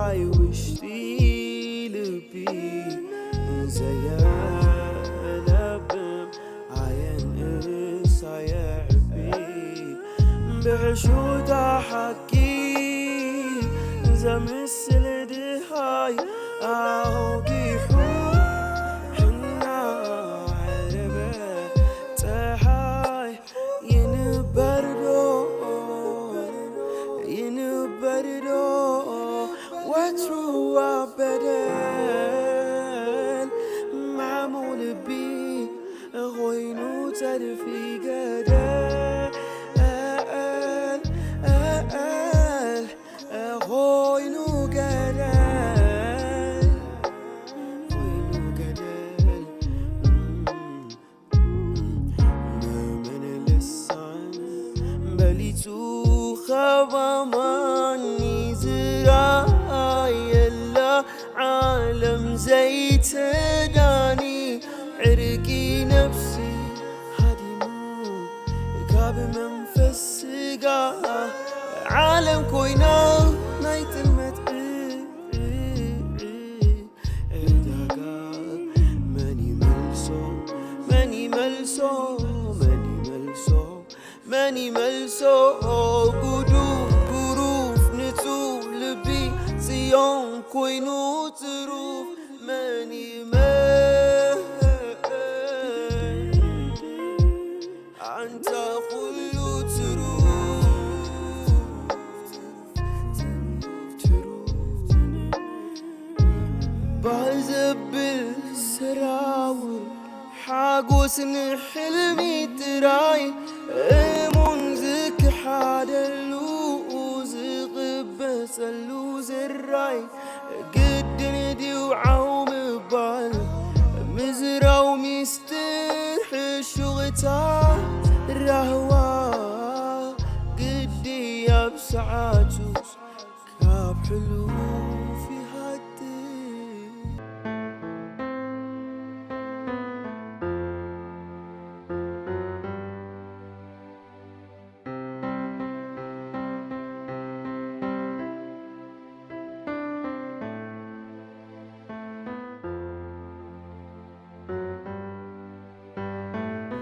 ኣይ ውሽጢ ልቢ ዘየለብም ኣየንእስ ኣየዕቢ ብሕሹታ ሓቂ ዘምስል ድሃይ ኣውጊሑ እናዓረበ ፀሓይ ይንበርዶ ይንበርዶ ወትሩ ኣብ በደል ማዕሙቕ ልቢ ኾይኑ ተርፊ ገደል ኾይኑ ገደል ኾይኑ ገደል መመን ልሳን በሊጹ ኸባማኒ ዝራየላ ዓለም ዘይተዳኒ ዕርቂ ነፍሲ ሃዲሙ ካብ መንፈስ ስጋ ዓለም ኮይና ናይ ጥልመት ዕዳጋ መን ይመልሶ መን ይመልሶ መን ይመልሶ መን ይመልሶ ጉዱ ጉሩፍ ንጹህ ልቢ ጽዮን ኮይኑ ትሩፍ መን ይመልሶ ኣንታ ኩሉ ትሩፍ ትሩፍ ትሩፍ ትሩፍ ባህ ዘብል ስራው ሓጎስ ንሕልሚ ጥራይ እሙን ዝክሓደሉ ዝቕበጸሉ ዝራይ ግድን ድዩ ዓው ምባል ምዝራው ሚስጥር ሕሹቕታ ራህዋ ግዲ ኣብ ሰዓቱ ካብ ሕሉፍ ይሃድም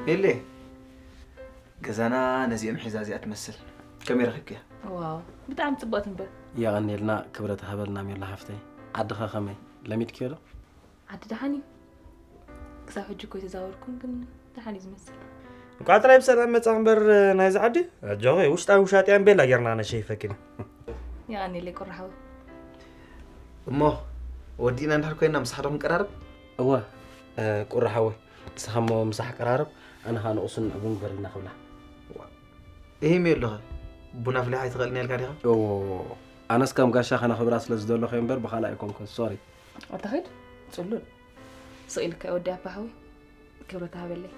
ሜሌ፣ ገዛና ነዚኦም ሒዛ እዚኣ ትመስል። ከመይ ረኺብክያ? ዋው፣ ብጣዕሚ ጽብቕቲ እምበር። የቐንየልና፣ ክብረት ሃበልና ሜላ ሓፍተይ። ዓድኸ ከመይ? ለሚድክዮ ዶ? ዓዲ ደሓን እዩ። ክሳብ ሕጂ እኮ ኣይተዛወርኩን፣ ግን ደሓን እዩ ዝመስል። እንኳዕ ጥራይ ብሰላም መጻ እምበር ናይዚ ዓዲ ኣጆኺ ውሽጣዊ ውሻጢያን ቤላ ጌርና ነሸይፈኪና። የቐንየለይ ቁራሓዊ። እሞ ወዲእና እንድሕር ኮይና ምሳሕ ዶ ክንቀራረብ? እወ ቁራሓዊ። ንስኻ እሞ ምሳሕ ቀራረብ፣ ኣነ ኸኣ ንቑስን ዕቡን ግበርልና ክብላ። እሂም የሎኸ ቡን ኣፍሊሓ ኣይትኽእልን እያ ኢልካ ዲኻ? ኦ ኣነስ ከም ጋሻ ከነኽብራ ስለ ዝደለኹ እየ እምበር ብኻልእ ኣይኮንኩን። ሶሪ። ኣታ ኺድ ጽሉል። ስቕ ኢልካ እየ ወዲ ኣባ ሓወይ። ክብረት ሃበለይ።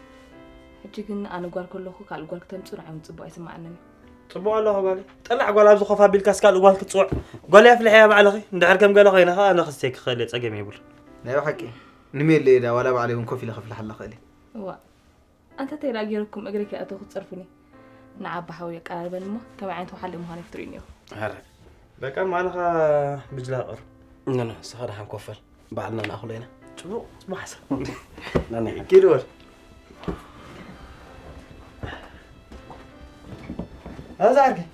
ሕጂ ግን ኣነ ጓል ከለኹ ካልእ ጓል ክተምጽኡ ንዓይ እውን ጽቡቕ ኣይስምዓንን እዩ። ጽቡቕ ኣለኹ ጓለይ። ጠላዕ ጓል ኣብዚ ኮፍ ኣቢልካስ ካልእ ጓል ክትጽውዕ። ጓለይ ኣፍልሕያ ባዕልኺ። እንድሕር ከም ገለ ኮይነ ኸኣ ኣነ ክስተይ ክኽእል እየ ጸገም የብሉን። ናይ ብሓቂ። ንሜለይ እየ ደኣ ዋላ ባዕለይ እውን ኮፍ ኢለ ከፍልሓላ እኽእል እየ። እዋእ። ኣንታ ታይ ደኣ ገይረኩም እግረይ ከይኣተኹ ትጸርፉኒ? ንዓ ኣባ ሓወይ የቀራርበኒ እሞ ከመይ ዓይነት ወሓለ ምዃነይ ክትርእዩኒ ኢኹም። ኣረ በቃ እሞ ኣነ ኸኣ ብጅላ ክቐርብ። ኖ ኖ ንስኻ ደሓን ኮፍ በል ባዕልና ንኣኽሎ ኢና። ጽቡቕ ጽቡቕ ሓሳብ። ናኒ ኪድ በል። ኣዛ ዓርከይ።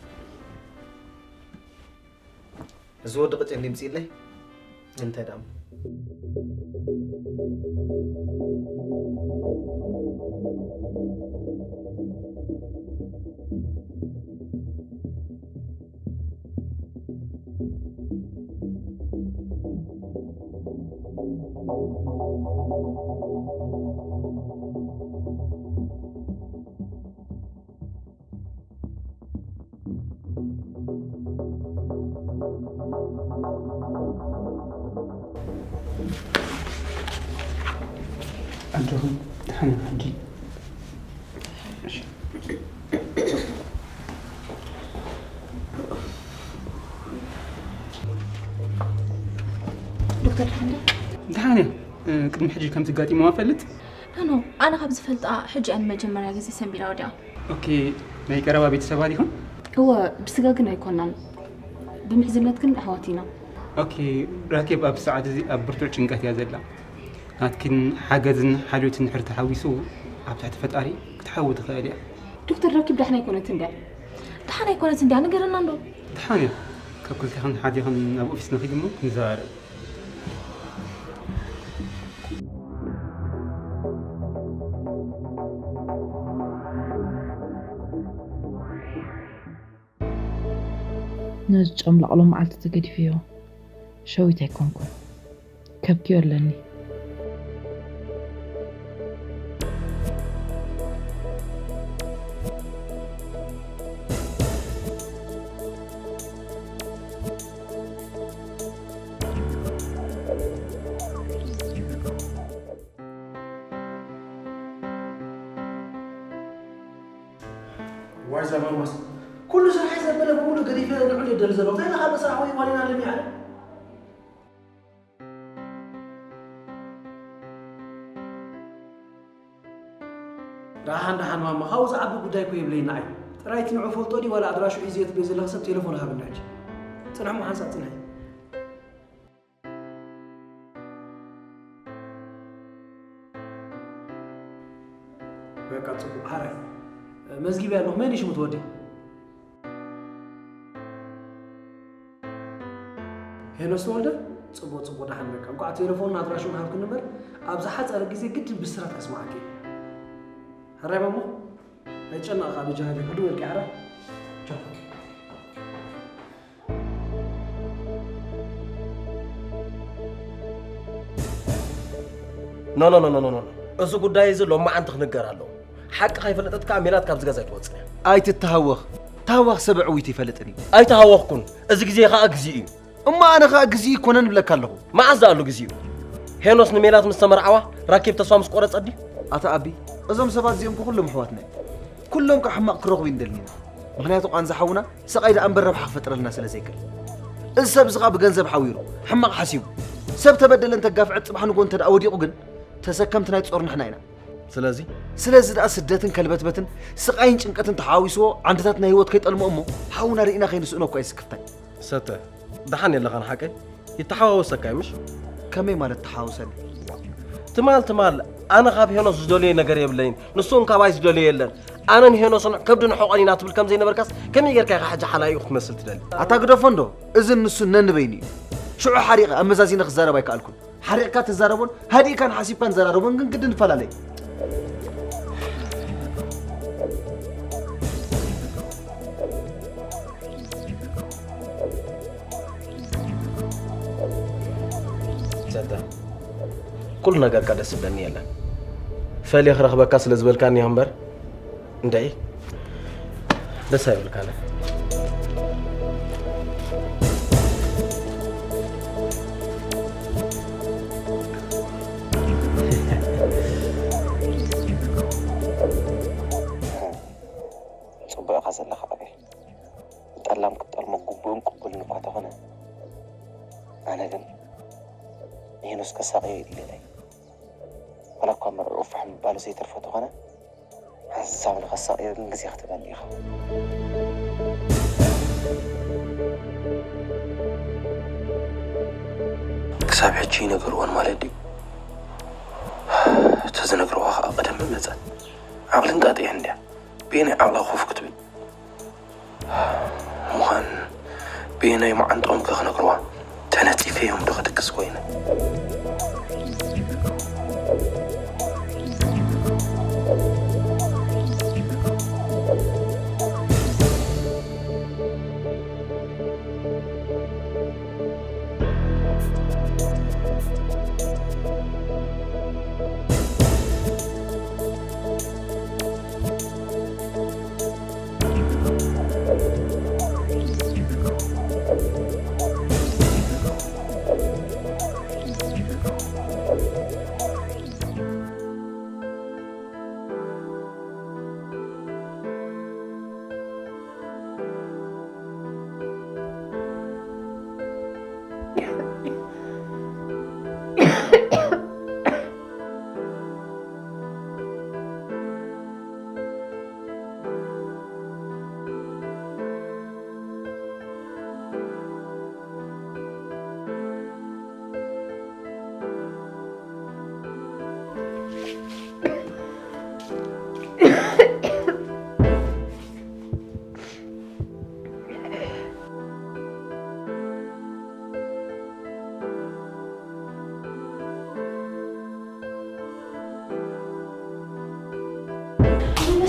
እዚ ወዲ ቅጭን ድምፂ ኢለይ እንታይ ደኣ እሞ ኣጆኹም ደሓን ኢና ሕጂ። ዶክተር ደሓን ዶ? ደሓን እያ። ቅድሚ ሕጂ ከምዚ ኣጋጢምዋ ይፈልጥ? ኖ ኖ፣ ኣነ ካብ ዝፈልጣ ሕጂ እያ ንመጀመርያ ግዜ ሰንቢዳ ወዲቓ። ኦኬ፣ ናይ ቀረባ ቤተሰባ ዲኹም? እወ፣ ብስጋ ግን ኣይኮናን፣ ብምሕዝነት ግን ኣሕዋት ኢና። ኦኬ፣ ራኬብ ኣብ ሰዓት እዚ ኣብ ብርቱዕ ጭንቀት እያ ዘላ። ናትኪን ሓገዝን ሓልዮትን ድሕሪ ተሓዊሱ ኣብ ትሕቲ ፈጣሪ ክትሓዊ ትኽእል እያ። ዶክተር ራኪብ ዳሕና ኣይኮነትን ድያ? ዳሕና ኣይኮነትን ድያ? ንገረና እንዶ። ደሓን እያ። ካብ ክልቴኽን ሓዲኽን ናብ ኦፊስ ንኺድ እሞ ክንዘራረብ። ነዚ ጨምላቕ ሎም መዓልቲ ተገዲፈዮ ሸዊት ኣይኮንኩን። ከብክዮ ኣለኒ። ዋይ ዘመርማስ ኩሉ ስራሕ ዘበለ ብሙሉ ገዲፈ ንዑ ደል ዘሎ እንታይ ለካ በስራሕ ወይ ዋሊና ለሚዓለ ደሓን ደሓን ማማ ካብኡ ዝዓቢ ጉዳይ እኮ የብለይን ንዓይ ጥራይ እቲ ንዑ ፈልጦ ድዩ ዋላ ኣድራሹ ሒዘዮ ትብለይ ዘለኺ ሰብ ቴሌፎን ሃብኒ ሕጂ ፅንሒ እሞ ሓንሳእ ፅንሒ በቃ ፅቡቅ ሓራይ መዝጊበያ ኣለኹ መን እዩ ሽሙ ትወዲ ሄኖስ ተወልደ? ጽቡቕ ጽቡቕ ደሓን በቃ እንቋዕ ቴሌፎንን ኣድራሽኡን ሃብክኒ እምበር ኣብ ዝሓጸረ ግዜ ግድን ብስራት ከስምዓኪ እየ። ሕራይ ማሞ? ኣይትጨነቕ ከኣ በጃኻ ሕጂ ክድወልኪ እየ ሕራይ። ቻው። ኖ ኖ ኖ ኖ ኖ እዚ ጉዳይ እዚ ሎማዓንቲ ክንገር ኣለዎ። ሓቂ ከይፈለጠት ከኣ ሜላት ካብዚ ገዛ ኣይትወጽን እያ። ኣይትተሃወኽ። ተሃዋኽ ሰብ ኣዕዊቱ ይፈልጥን እዩ። ኣይተሃወኽኩን። እዚ ግዜ ከኣ ግዜኡ እዩ። እሞ ኣነ ኸኣ ግዜ ይኮነን እብለካ ኣለኹ። መዓስ ደኣሉ ግዜኡ? ሄኖስ ንሜላት ምስ ተመርዓዋ ራኬብ ተስፋ ምስ ቆረጸት ድዩ? ኣታ ኣቢ፣ እዞም ሰባት እዚኦም እኮ ኩሎም ኣሕዋትና እዮም። ኩሎም ከኣ ሕማቕ ክረኽቡ ይንደልኒና። ምኽንያቱ ቃንዛ ሓውና ስቓይ ደኣ እምበር ረብሓ ክፈጥረልና ስለ ዘይክእል። እዚ ሰብ እዚ ኸኣ ብገንዘብ ሓዊሩ፣ ሕማቕ ሓሲቡ፣ ሰብ ተበደለ እንተጋፍዐ ጽባሕ ንግሆ እንተ ደኣ ወዲቑ ግን ተሰከምቲ ናይ ጾርንሕና ኢና። ስለዚ ስለዚ ደኣ ስደትን ከልበትበትን ስቓይን ጭንቀትን ተሓዋዊስዎ ዓንድታት ናይ ህይወት ከይጠልሞ እሞ ሓውና ርኢና ከይንስእኖ እኳ እዩ ስክፍታይ። ሰተ፣ ደሓን የለኻን ሓቀይ? ይተሓዋወሰካ እዩ ምሽ? ከመይ ማለት ተሓዋወሰኒ? ትማል ትማል ኣነ ካብ ሄኖስ ዝደልዮ ነገር የብለይን፣ ንሱ እውን ካባይ ዝደልዮ የለን። ኣነን ሄኖስን ከብድን ሕቖን ኢና ትብል ከም ዘይነበርካስ ከመይ ጌርካ ኢኻ ሕጂ ሓላይኡ ክትመስል ትደሊ? ኣታ ግደፎ እንዶ፣ እዝን ንሱን ነንበይኑ እዩ። ሽዑ ሓሪቐ ኣመዛዚነ ክዛረብ ኣይከኣልኩን። ሓሪቕካ ትዛረቦን ሃዲእካን ሓሲብካን ዘራረቦን ግን ግድን ይፈላለ እዩ። ዘተ ኩሉ ነገርካ ደስ ዝብለኒ የለን። ፈልየ ክረኽበካ ስለ ዝበልካኒ እምበር እንድዒ ደስ ኣይብልካን። ጽቡቕ ኢኻ ዘለኻ ኣቤል። ጠላም ክትጠልሞ ግቡእን ቅቡልን እኳ ተኾነ፣ ኣነ ግን ንሄኖስ ከሳቕዮ ይደሊ። ዋላ እኳ መርዕኡ ፋሕ ምባሉ ዘይተርፎ ተኾነ፣ ሓንሳብ ንኸሳቕዮ ግን ግዜ ክትህበኒ ኢኻ። ክሳብ ሕጂ ይነገርዎን ማለት ድዩ? ተዝነግርዋ ኸዓ ቀደም ምመጸት። ዓቕሊ እንጣጢዐ እንድያ። በየናይ ዓቕላ ኮፍ ክትብል? ምዃን በየናይ መዓንጥኦም ከ ክነግርዋ? ተነጺፈዮም ዶ ክድቅስ ኮይነ?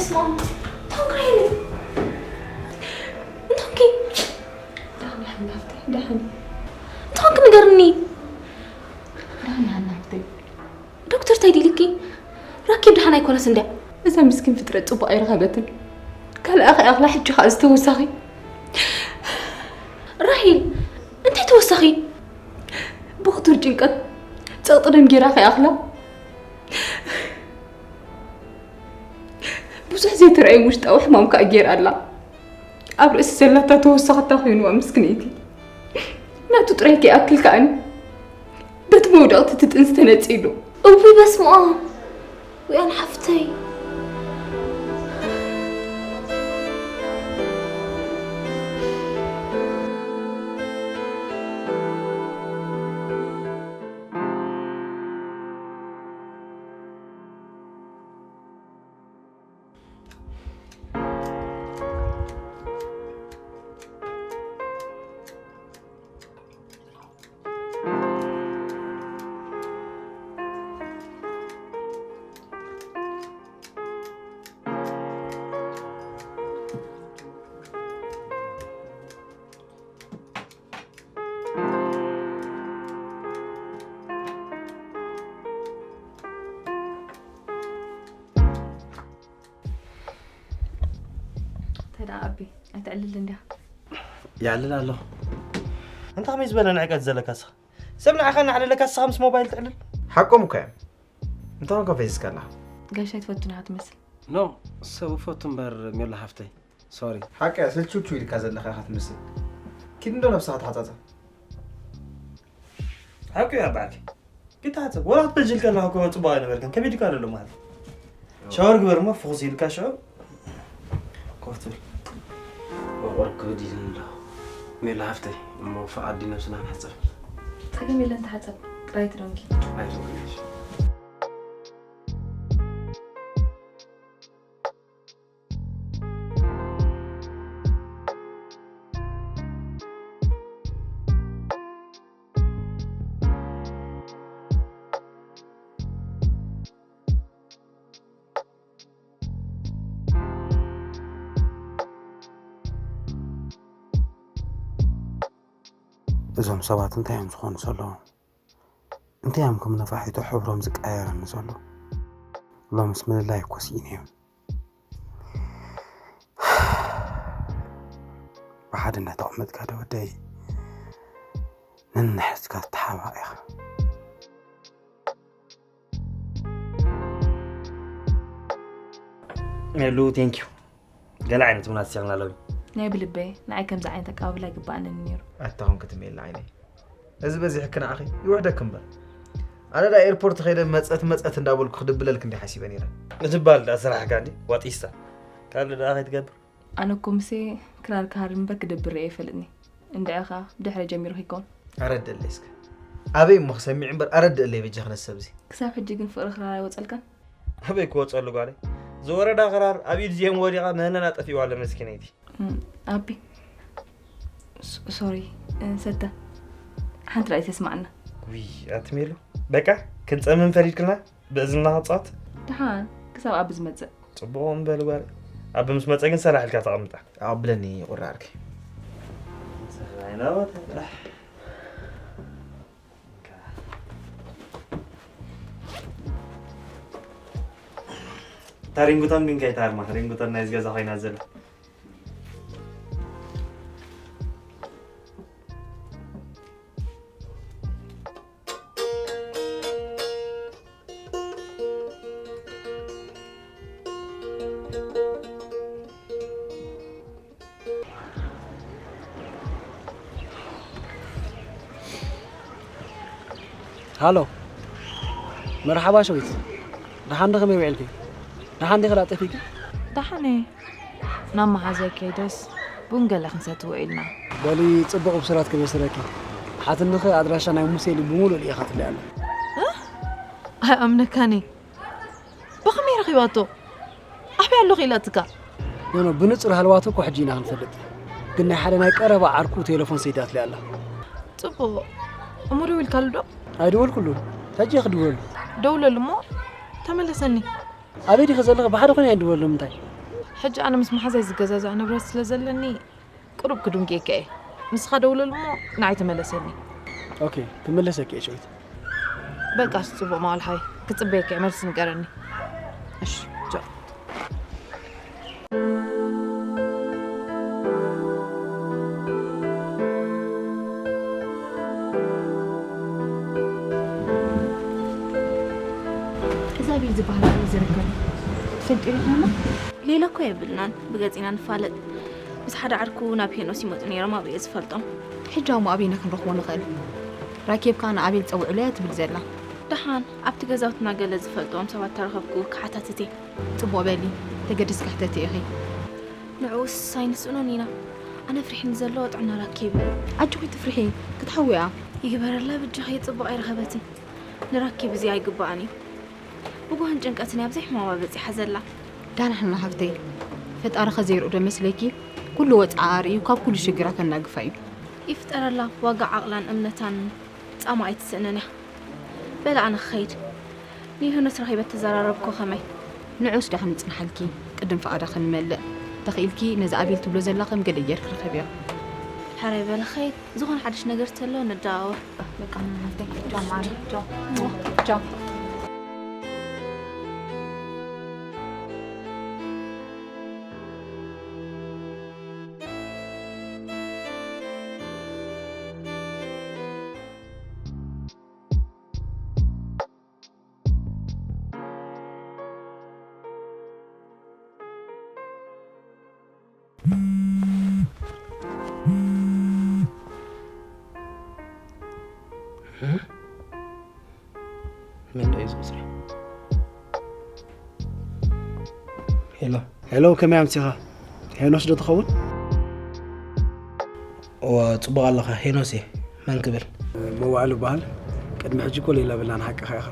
ስማ፣ እንታይ ኮንካ ኢለ? እንታይ ኮንኪ? ደሓን፣ ደሓን፣ ደሓን። እንታይ ኮንኪ ንገርኒ። ደሓን፣ ደሓን፣ ሃፍተይ። ዶክተር እንታይ ኢልኪ? ራኬብ ደሓን ኣይኮነስ እንድያ። እዛ ምስኪን ፍጥረት ጽቡቕ ኣይረኸበትን። ካልኣ ከኣ ኣኽላ ሕጂ ከኣ ዝተወሳኺ። ራሄል፣ እንታይ ተወሳኺ? ብኽቱር ጭንቀት ጸቕጢ ደም ጌራ ከኣ ኣኽላ። ብዙሕ ዘይተራእዩ ውሽጣዊ ሕማም ከኣ ጌራ ኣላ። ኣብ ርእሲ ዘላታ ተወሳኺታ ኮይንዋ ምስክነይቲ። ናቱ ጥራይ ከይኣክል ከኣኒ በቲ መውደቕቲ እቲ ጥንሲ ተነጺሉ። እውይ በስመ ኣብ። ውያን ሓፍተይ። እንታይ ደኣ ኣቢ፣ ኣይተዕልልን ዲኻ? ይዕልል ኣለኹ። እንታይ ከመይ ዝበለ ንዕቀት ዘለካ እስኻ? ሰብ ንዓኻ እናዕለለካ እስኻ ምስ ሞባይል ትዕልል? ሓቆም እኮ እዮም። እንታይ ኮንካ ፈዚዝካ ኣለኻ? ጋሻ ኣይትፈቱን ኢኻ ትመስል። ኖ፣ ሰብ እፈቱ እምበር ሜሎ ሓፍተይ። ሶሪ። ሓቂ እያ፣ ስልችውችው ኢልካ ዘለኻ ኢኻ ትመስል። ኪድ እንዶ ነብስኻ ተሓጻጸብ። ሓቂ እያ በዓልቲ። ኪድ ተሓጸብ። ወላ ክትበጅል ከለኻ እኮ ጽቡቕ ኣይነበርካን። ከቢድካ ኣሎ ማለት። ሻወር ግበር እሞ ፍኹስ ኢልካ ሽዑ ኮፍ ትብል። ቆርቆር ክብድ ኢሉኒ ኣሎ። ሜላ ሓፍተይ፣ እሞ ፍቓድ ድዩ ነብስና ንሕጸብ? ጸገም የለን፣ ተሓጸብ። ጥራይ ትደንጊ። ኣይዞህ፣ ግደሽ። እዞም ሰባት እንታይ እዮም ዝኾኑ ዘለዉ? እንታይ እዮም ከም ነፋሒቶ ሕብሮም ዝቀያየረኒ ዘሎ? ሎምስ ምልላይ እኮ ስኢነ እዮም። ብሓድነት ተቐመጥካ ዶ ወደይ? ነንሕድካ ትተሓባእ ኢኻ። ሜሉ፣ ቴንኪዩ። ገለ ዓይነት ምናት ሲቕና ኣለዊ። ናይ ብልበይ፣ ንዓይ ከምዚ ዓይነት ኣቀባብላ ኣይግባኣንን ነይሩ። ኣታ ኹን ክትሜላ ዓይነይ። እዚ በዚሕኪ ንዓኺ ይውሕደኪ እምበር። ኣነ ዳ ኤርፖርት ኸይደ መጸት መጸት እንዳበልኩ ክድብለልኪ እንዲ ሓሲበ ነይረ። ምድባል ዳ ስራሕካ እንዲ ዋጢስታ። ካልእ ዳ ከይትገብር። ኣነ እኮ ምሴ ክራር ክሃርም እምበር ክደብር ርእየ ኣይፈልጥኒ። እንድዒ ኸኣ ብድሕረ ጀሚሩ ከይከውን። ኣረድእለይ እስከ። ኣበይ እሞ ክሰሚዕ እምበር ኣረድእለይ በጃኺ ነዚ ሰብ እዚ። ክሳብ ሕጂ ግን ፍቕሪ ክራር ኣይወጸልካን? ኣበይ ክወጸሉ ጓለይ? ዝወረዳ ክራር ኣብ ኢድ ዚኦም ወዲቓ ምህነና ጠፊእዋ ኣሎ መስኪነይቲ። እም፣ ኣቢ። ሶ-፣ ሶሪ፣ እ፣ ሰተ። ሓንቲ ራእይ ተስማዕና። ውይ፣ ኣቲ ሜሉ። በቃ፣ ክንጸምም ፈሪድክልና? ብእዝንና ክንጻወት? ደሓን፣ ክሳብ ኣቢ ዝመጽእ። ጽቡቕ እምበል ጓል። ኣቢ ምስ መጸ ግን ሰላሕ ኢልካ ተቐምጣ። ኣቕብለኒ ቁራርኪ። ሰላይና ቦታ። እታ ሪንግቶን ግን ከይትሃርማ፣ ሪንግቶን ናይዚ ገዛ ኮይና ዘላ። ሃሎ፣ መርሓባ ሸዊት፣ ደሓን ዶ ከመይ ውዒልኪ? ደሓን ዲኺ ዳ ጠፊእኪ? ደሓን እየ። ናብ መሓዛይ ከይደስ ቡን ገለ ክንሰቲ ውዒልና። በሊ፣ ጽቡቕ ብስራት ከበስረኪ። ሓትንኺ ኣድራሻ ናይ ሙሴ ኢሉ ብምሉእ ልኢኻትለይ ኣላ። እህ? ኣይኣምነካን እየ። ብኸመይ ረኺባቶ? ኣበይ ኣለኹ ኢላትካ? ኖ፣ ኖ፣ ብንጹር ሃለዋቱ እኮ ሕጂ ኢና ክንፈልጥ። ግን ናይ ሓደ ናይ ቀረባ ዓርኩ ቴሌፎን ሰይዳትለይ ኣላ። ጽቡቕ። እሞ ደዊልካሉ ዶ? ኣይደወልኩሉን። ሕጂ እየ ክድውለሉ። ደውለሉ እሞ ተመለሰኒ። ኣበይ ዲኺ ዘለኺ? ብሓደ ኮይነ ኣይድወለሉ ምንታይ? ሕጂ ኣነ ምስ መሓዛይ ዝገዛዛእ ንብረት ስለ ዘለኒ ቁሩብ ክድንጉየካ እየ። ንስኻ ደውለሉ እሞ ንዓይ ተመለሰኒ። ኦኬ፣ ክምለሰኪ እየ ሸዊት። በቃሽ፣ ጽቡቕ መዋል ሓይ። ክጽበየካ እየ፣ መልሲ ንገረኒ። እሺ፣ ቻው። እዚ ኣበይ ዝበሃል እዩ ዝርከብ? ትፈልጥዮ ዲኺ? ሌላ እኮ የብልናን፣ ብገጽ ኢና ንፋለጥ። ምስ ሓደ ዓርኩ ናብ ሄኖስ ይመጹ ነይሮም፣ ኣብኡ እየ ዝፈልጦም። ሕጂ እሞ ኣበይና ክንረኽቦ ንኽእል? ራኬብ ከኣ ንኣቤል ጸውዕለያ ትብል ዘላ። ደሓን ኣብቲ ገዛውትና ገለ ዝፈልጥዎም ሰባት ተረኸብኩ ክሓታትት እየ። ጽቡቕ በሊ፣ ተገድስ ክሕተት ኢኺ። ንዕኡስ ኣይንስእኖን ኢና። ኣነ ፍሪሕኒ ዘሎ ጥዕና ራኬብ እዩ። ኣጆኺ ትፍርሒ፣ ክትሓውያ። ይግበረላ ብጃኺ፣ ጽቡቕ ኣይረኸበትን። ንራኬብ እዚ ኣይግባኣን እዩ። ብጓህን ጭንቀትን እያ ኣብዚ ሕማማ በጺሓ ዘላ። ዳና ሕና ሃፍተይ፣ ፈጣሪ ከዘይርኡ ዶ መስለኪ? ኩሉ ወጻዓ ኣርእዩ ካብ ኩሉ ሽግራ ከናግፋ እዩ። ይፍጠረላ፣ ዋጋ ዓቕላን እምነታን ጻማ ኣይትስእንን እያ። በለ ኣነ ክኸይድ። ንዮሃንስ ረኺበ ተዘራረብኮ ከመይ? ንዑስ ዳሕን ጽንሓልኪ፣ ቅድም ፍቓዳ ክንመልእ። ተኽኢልኪ ነዚ ኣቤል ትብሎ ዘላ ከም ገለ ጌርኪ ርኸብዮ። ሕራይ በለ ኸይድ፣ ዝኾነ ሓድሽ ነገር ተሎ ንደዋወል። በቃ ንሓፍተይ፣ ቻው ማሪ፣ ቻው። ቻው። መን ደዩ ዝቕጽሪ? ሄሎ ሄሎ፣ ከመይ ኣምሲኻ? ሄኖስ ዶ ትኸውን? እወ፣ ጽቡቕ ኣለኻ። ሄኖስ እየ። መን ክብል? መዋዕሉ በሃል። ቅድሚ ሕጂ እኮ ሌላ በላን ሓቅኻ ኢኻ።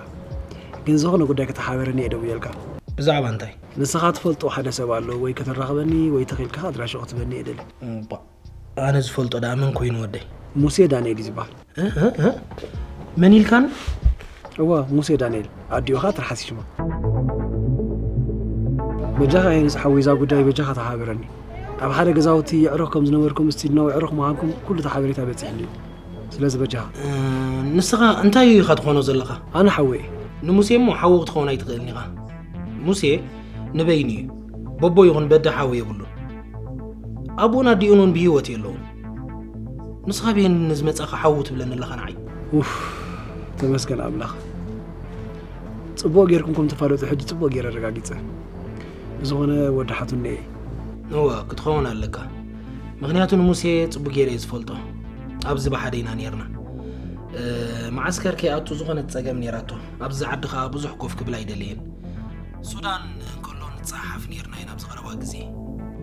ግን ዝኾነ ጉዳይ ከተሓበረኒ እየ ደውየልካ። ብዛዕባ እንታይ? ንስኻ ትፈልጦ ሓደ ሰብ ኣሎ ወይ ከተራኽበኒ ወይ ተኺእልካ ኣድራሽኡ ክትበኒ እየ ደሊ። እባ፣ ኣነ ዝፈልጦ ደኣ መን ኮይኑ ወደይ? ሙሴ ዳንኤል እዩ ዝበሃል። እ፣ እ፣ እ? መን ኢልካን? እዋ፣ ሙሴ ዳንኤል። ኣዲኡ ኸኣ ትርሓስ ሽማ። በጃኻ ሄኖስ ሓወይ፣ እዛ ጉዳይ በጃኻ ተሓባበረኒ። ኣብ ሓደ ገዛውቲ የዕሩኽ ከም ዝነበርኩም፣ እስቲ ድናው የዕሩኽ ምዃንኩም ኩሉ እቲ ሓበሬታ በጺሕኒ እዩ። ስለዚ በጃኻ። እ፣ ንስኻ እንታይ ኢኻ ትኾኖ ዘለኻ? ኣነ ሓወይ እየ። ንሙሴ እሞ ሓዉ ክትኸውን ኣይትኽእልን ኢኻ። ሙሴ ንበይኑ እዩ። በቦ ይኹን በደ ሓው የብሉን። ኣቦን ኣዲኡን እውን ብህይወት የለውን። ንስኻ ብሄን ንዝመጻኻ ሓዉ ትብለኒ ኣለኻ ንዓይ። ኡፍ፣ ተመስገን ኣምላኽ። ጽቡቕ ጌርኩም ከም ትፋለጡ ሕጂ ጽቡቕ ጌረ ኣረጋጊጸ። ብዝኾነ ወዳሓቱኒ እየ። እወ፣ ክትኸውን ኣለካ። ምኽንያቱ ንሙሴ ጽቡቕ ጌረ እየ ዝፈልጦ። ኣብዚ ብሓደ ኢና ኔርና። እ፣ መዓስከር ከይኣቱ ዝኾነት ጸገም ኔራቶ። ኣብዚ ዓዲ ኸኣ ብዙሕ ኮፍ ክብል ኣይደለየን። ሱዳን እንከሎ ንጸሓሓፍ ኔርና ኢና ኣብዚ ቀረባ ግዜ።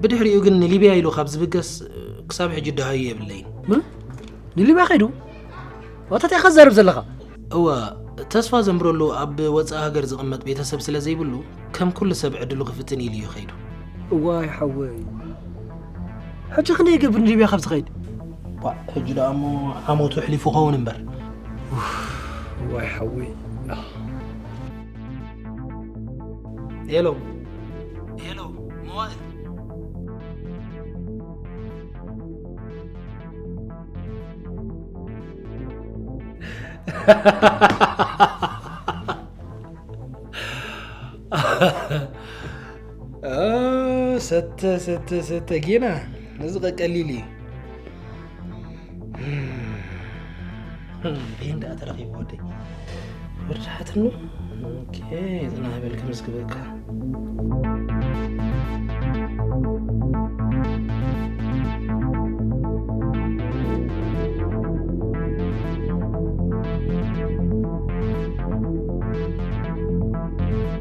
ብድሕሪኡ ግን ንሊብያ ኢሉ ካብ ዝብገስ ክሳብ ሕጂ ደሃዩ የብለይን። ምን? ንሊብያ ከይዱ? ዋታ እንታይ ኢኻ ትዛረብ ዘለኻ? እወ፣ ተስፋ ዘንብረሉ ኣብ ወጻኢ ሃገር ዝቕመጥ ቤተሰብ ስለ ዘይብሉ ከም ኩሉ ሰብ ዕድሉ ክፍትን ኢሉ እዩ ከይዱ። እዋይ ሓወይ፣ ሕጂ ክንደይ ይገብር ንሊብያ ካብ ዝኸይድ? ባ፣ ሕጂ ደኣ እሞ ዓመቱ ኣሕሊፉ ኸውን እምበር። ኡፍ፣ እዋይ ሓወይ። ሄሎ፣ ሄሎ፣ መዋእል። ኦ፣ ሰተ፣ ሰተ፣ ሰተ፣ ጌና፣ እዚ ቀ-፣ ቀሊል እዩ። ቤን ደኣ ተረኺቡ ወደይ። ወርድሓትኒ። ኦኬ፣ ጽናሕ በል፣ ክምዝግበካ።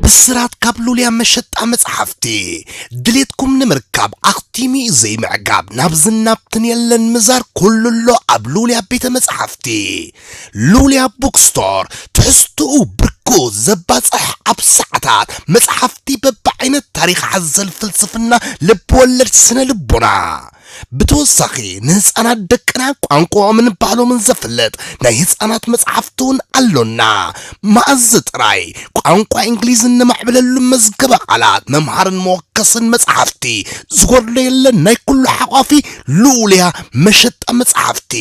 ብስራት ካብ ሉልያ መሸጣ መጽሓፍቲ። ድሌትኩም ንምርካብ ኣኽቲሙ እዩ ዘይምዕጋብ። ናብዝን ናብትን የለን ምዛር፣ ኩሉ ኣሎ ኣብ ሉልያ ቤተ መጽሓፍቲ። ሉልያ ቡክስቶር፣ ትሕዝትኡ ብርኩ ዘባጽሕ፣ ኣብ ሰዓታት መጽሓፍቲ በብዓይነት፣ ታሪኽ ሓዘል፣ ፍልስፍና፣ ልብ ወለድ፣ ስነ ልቦና። ብተወሳኺ ንህፃናት ደቅና ቋንቋኦምን ባህሎምን ዘፍልጥ ናይ ህፃናት መፅሓፍቲ እውን ኣሎና። መኣዝ ጥራይ ቋንቋ እንግሊዝ እነማዕብለሉ መዝገበ ቃላት መምሃርን መወከስን መፅሓፍቲ ዝጎድሎ የለን። ናይ ኩሉ ሓቋፊ ልኡልያ መሸጣ መፅሓፍቲ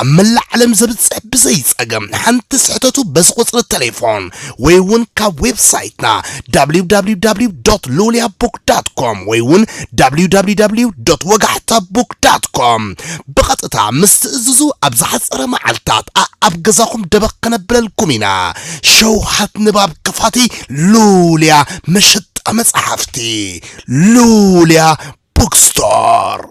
ኣብ መላእ ዓለም ዘብፅሕ ብዘይ ፀገም ሓንቲ ስሕተቱ በዚ ቁፅሪ ቴሌፎን ወይ እውን ካብ ዌብሳይትና www ሉልያ book com ወይ እውን www ወጋሕታ book com ብቐጥታ ምስ ትእዝዙ ኣብ ዝሓፀረ መዓልታት ኣኣብ ገዛኹም ደበኽ ከነብለልኩም ኢና። ሸውሃት ንባብ ክፋቲ ሉልያ መሸጣ መፅሓፍቲ ሉልያ bookstore።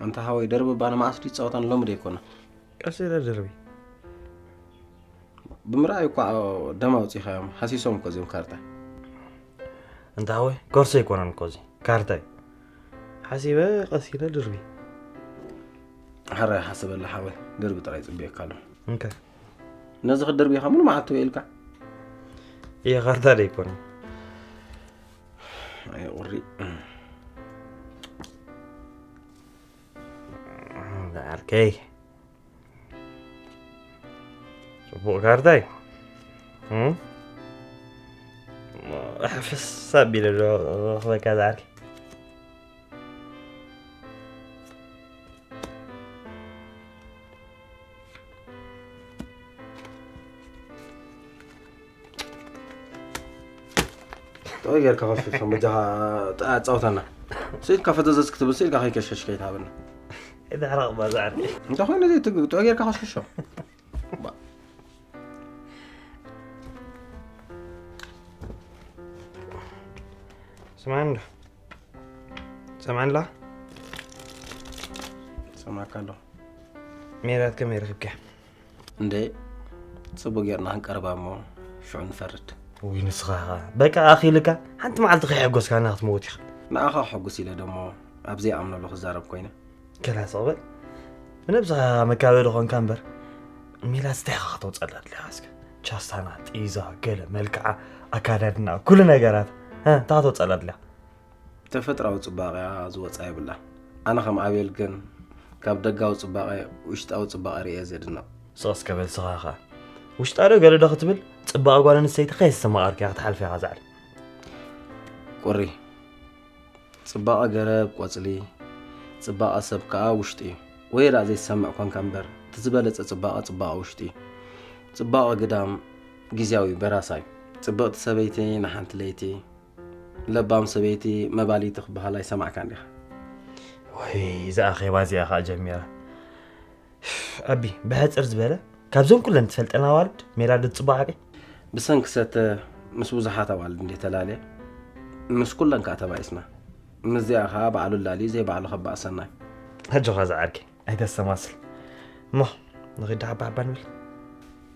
ኣንታ ሓወይ ደርቢ እባ ንመዓስ ድዩ ዝፃወታ ንሎሚ ዶ ኣይኮነ? ቀስ ኢለ ደርቢ። ብምርኣይ እኳ ደም ኣውፂኻዮም ሃሲሶም እኮ እዚኦም ካርታ። ኣንታ ሓወይ ኮርሶ ኣይኮነን እኮ እዚ ካርታ እዩ። ሓሲበ ቀስ ኢለ ድርቢ። ሓራይ ሓስበላ ሓወይ ደርቢ ጥራይ ፅበየካ ኣሎ። እንካ ነዚ ክትደርቢ ኢኻ ሙሉ መዓልቲ ውዒልካ? እየ ካርታ ዶ ኣይኮነን? ኣይ ቁሪ። ዓርከይ ጽቡቕ ካርታ እዩ። እም? ሕፍስ ኣቢለ ዶ ክበካ ዝዓርከይ? ጥዑይ ጌርካ ከሽሾም በጃኻ ኣጻውተና። ስኢልካ ፈዘዘዝ ክትብል ስኢልካ ከይከሸሽ ከይትሃበና። ኣይትሕረቕ ባዛ ዓርከይ። እንታይ ኮይኑ እዚ ትግ-፣ ጥዑይ ጌርካ ከሽሾም። ስማዕኒ ዶ? ሰምዓኒ ኣለኻ? ሰማዕካ ኣለኹ። ሜላት ከመይ ረኺብካያ? እንደ ጽቡቕ ጌርና ክንቀርባ እሞ ሽዑ ንፈርድ። ውይ ንስኻ ኸኣ በቃ ኣኺልካ ሓንቲ መዓልቲ ከይሐጎስካና ክትመውት ኢኻ። ንኣኻ ከሐጉስ ኢለ ደሞ ኣብ ዘይኣምነሉ ክዛረብ ኮይነ። ገላ ስቕ በል። ብነብስኻ መካበዲ ኾንካ እምበር ሜላት እንታይ ኢኻ ከተውጸላ ኣድልኻ እስከ? ቻስታና፣ ጢዛ፣ ገለ መልክዓ፣ ኣካዳድና፣ ኩሉ ነገራት፣ እ፣ እንታይ ከተውጸላ ኣድልኻ? ተፈጥራዊ ጽባቐኣ ዝወጻ የብላን። ኣነ ከም ኣቤል ግን ካብ ደጋዊ ጽባቐ ውሽጣዊ ጽባቐ ርእየ ዘድንቕ። ስቕ እስከ በል ስኻ ኸኣ። ውሽጣ ዶ ገለ ዶ ክትብል ጽባቐ ጓል ኣንስተይቲ ከየስተማቐርካ ክትሓልፍ ኢኻ ዛዕሪ። ቁሪ፣ ጽባቐ ገረብ ቆጽሊ፣ ጽባቐ ሰብ ከኣ ውሽጢ እዩ። ወየዳ ዘይትሰምዕ ኮንካ እምበር፣ እቲ ዝበለጸ ጽባቐ ጽባቐ ውሽጢ እዩ። ጽባቐ ግዳም ግዝያዊ በራሳ እዩ። ጽብቕቲ ሰበይቲ ንሓንቲ ለይቲ፣ ለባም ሰበይቲ መባልይቲ ክበሃል ኣይሰማዕካን ዲኻ? ወይ፣ እዛ ኣኼባ እዚኣ ኸኣ ጀሚራ። ኣቢ፣ ብሕጽር ዝበለ፣ ካብዘን ኩለን ትፈልጠን ኣዋልድ ሜላ ዶ ትጽብቕ ሓቀይ? ብሰንኪ ሰተ ምስ ብዙሓት ኣዋልድ እንዴ ተላለየ፣ ምስ ኩለን ከኣ ተባኢስና። ምስዚኣ ኸኣ ባዕሉ ላልዩ ዘይባዕሉ ከባእሰና እዩ። ኣጆኻ ዝዓርከይ፣ ኣይተስተማስል። እሞ፣ ንኺድ ሓባ ሓባ ንብል።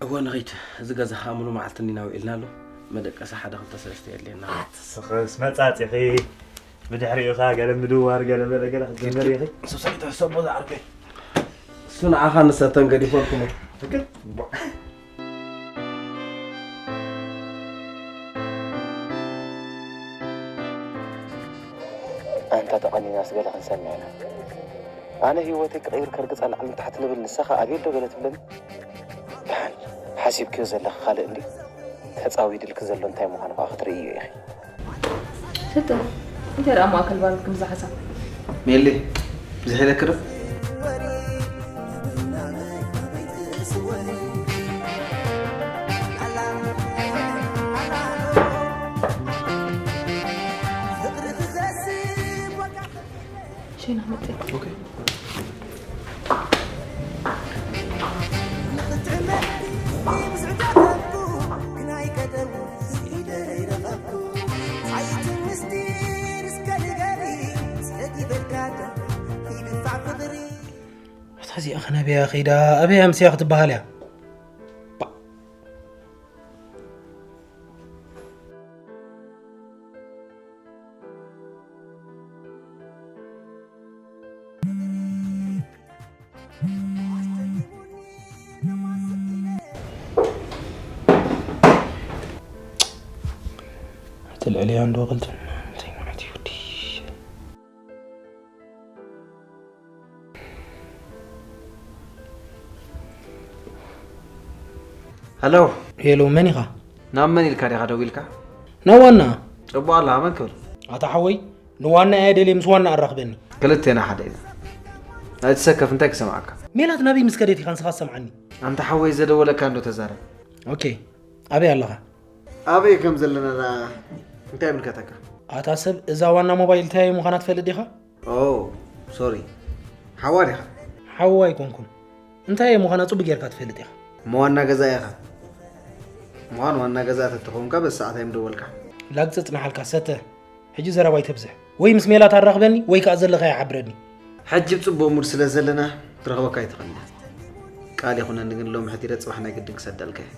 እወ፣ ንኺድ። እዚ ገዛ ኸኣ ሙሉ መዓልቲ እኒና ውዒልና ኣሎ። መደቀሲ ሓደ ክልተ ሰለስተ የድልየና። ኣትስኽስ መጻጺኺ። ብድሕሪኡ ኸኣ ገለ ምድዋር፣ ገለ በለ፣ ገለ ክትጅምር ኢኺ። ሱሰይ ተሕሰቦ ዝዓርከይ። እሱ ንዓኻ ንሰተን ገዲፈልኩሞ። ትክክል። ኣንታ ተቐኒናስ ገለ ክንሰምዕ ኢና። ኣነ ህይወተይ ክቕይር ከርግጻ ላዕሊ ንታሕቲ ንብል፣ ንሳ ኸኣ ኣቤል ዶ ገለ ትብለኒ? ደሓን ሓሲብክዮ ዘለኺ ካልእ እንድዩ። ተጻዊድልኪ ዘሎ እንታይ ምዃኑ ኸኣ ክትርእይዮ ኢኺ። ስተ፣ እንታይ ደኣ ማእከል ባርክ ከምዛ ሓሳብ? ሜሊ፣ ብዝሕ ኢለኪ ዶ? ሸይና መጽእ። ኦኬ። እታ እዚኣ ኸ ናበይ እያ ኸይዳ? ኣበይ ኣምስያ ክትበሃል እያ? ባ- እቲ ልዕሊያ እንዶ ክልተ እንታይ ማለት እዩ? ወዲ ሃሎ። ሄሎ፣ መን ኢኻ? ናብ መን ኢልካ ዲኻ ደዊልካ? ናብ ዋና። ጽቡቕ ኣለኻ፣ መን ክብል? ኣታ ሓወይ፣ ንዋና እየ ደልየ፣ ምስ ዋና ኣራኽበኒ። ክልቴና ሓደ ኢና። ኣይትሰከፍ፣ እንታይ ክሰምዓካ? ሜላት ናበይ ምስ ከደት ኢኻ ንስኻ ትሰምዓኒ? ኣንታ ሓወይ፣ ዘደወለካ እንዶ ተዛረብ። ኦኬ፣ ኣበይ ኣለኻ? ኣበይ ከም ዘለና ደኣ እንታይ ይምልከተካ? ኣታ ሰብ፣ እዛ ዋና ሞባይል እንታይ ምዃና ትፈልጥ ዲኻ? ኦ፣ ሶሪ። ሓዋ ዲኻ? ሓዋ ኣይኮንኩን። እንታይ እየ ምዃና ጽቡቕ ጌርካ ትፈልጥ ኢኻ። እሞ ዋና ገዛ ኢኻ። ምዃን ዋና ገዛ ተተኾንካ በዚ ሰዓት ኣይምደወልካ። ላግጽ ጽናሓልካ ሰተ። ሕጂ ዘረባ ኣይተብዝሕ። ወይ ምስ ሜላት ኣራኽበኒ ወይ ከኣ ዘለኻዮ ሓብረኒ። ሕጂ ብጽቡቕ ሙድ ስለ ዘለና ክትረኽበካ ኣይትኽእልን እያ። ቃል ይኹነኒ ግን ሎሚ ሕቲረ ጽባሕ ናይ ግድን ክሰደልካ እየ።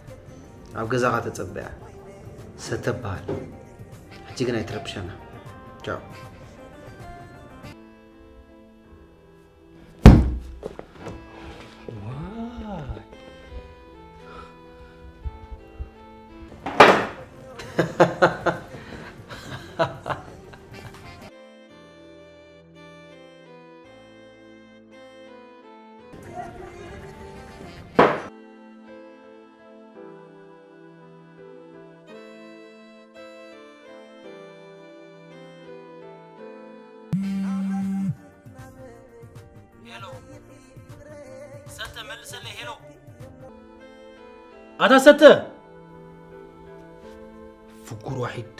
ኣብ ገዛኻ ተጸበያ። ሰተ በሃል። ሕጂ ግን ኣይትረብሸና። ቻው። ዋይ። ሄሎ፣ ሰተ መልሰለይ። ሄሎ፣ ኣታ ሰተ። ፍጉር ዋሒድ።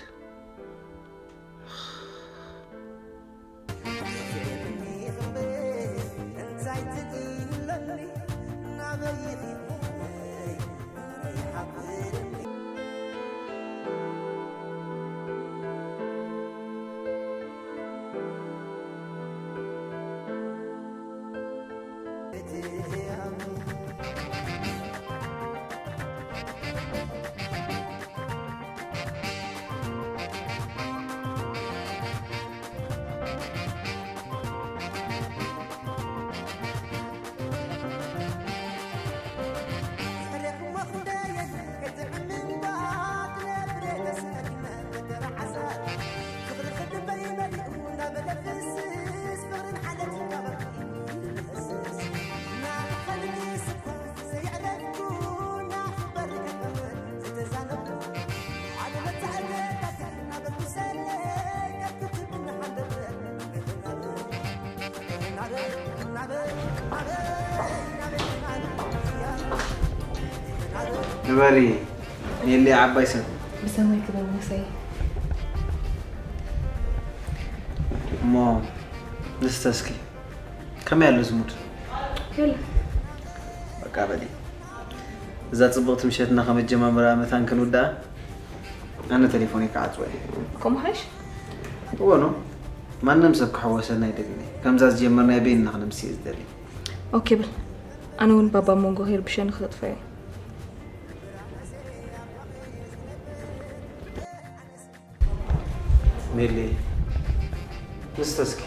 ንበሪ ኔሊ ዓባይ ሰብ። ብሰማይ ክበር ሙሰይ። እሞ ንስተ እስኪ ከመይ ኣሎ ዝሙድ? የለ። በቃ በሊ። እዛ ጽብቕቲ ምሸትና ከመጀማምራ መታን ክንውድኣ ኣነ ቴሌፎነይ ክዓጽዎ እየ። ከምኡ ሓይሽ? እወ ኖ። ማንም ሰብ ክሕወሰና ኣይደልን እየ። ከምዛ ዝጀመርናዮ በይንና ክነምስዮ ዝደሊ። ኦኬ በል። ኣነ እውን ባባ ኣብ መንጎ ከይርብሸኒ ክተጥፍኦ እየ። ሜሊ፣ ንስተ እስኪ።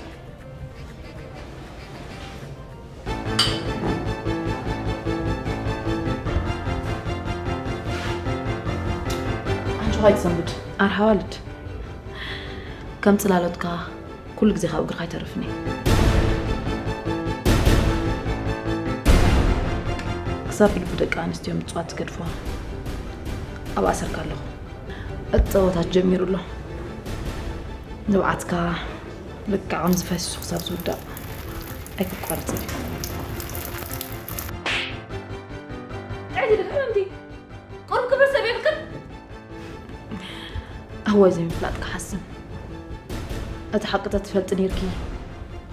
ኣይትሰንብድ ኣርሓ ዋልድ። ከም ጽላሎትካ ኩሉ ግዜ ካብ እግርኻ ኣይተርፍን እየ። ክሳብ ብልቢ ደቂ ኣንስትዮ ምጽዋት ትገድፎ ኣብ ኣሰርካ ኣለኹ። እቲ ጸወታት ጀሚሩ ኣሎ። ንብዓትካ ልክዕ ከምዚ ፈሲሱ ክሳብ ዝውዳእ ኣይክቋርጽን እዩ። ጥዕቲ ድሕምምቲ ቁሩብ ክብሪ ሰብ የብልክን። ኣዋይ ዘይምፍላጥ ክሓስም። እቲ ሓቂ ተትፈልጢ ነይርኪ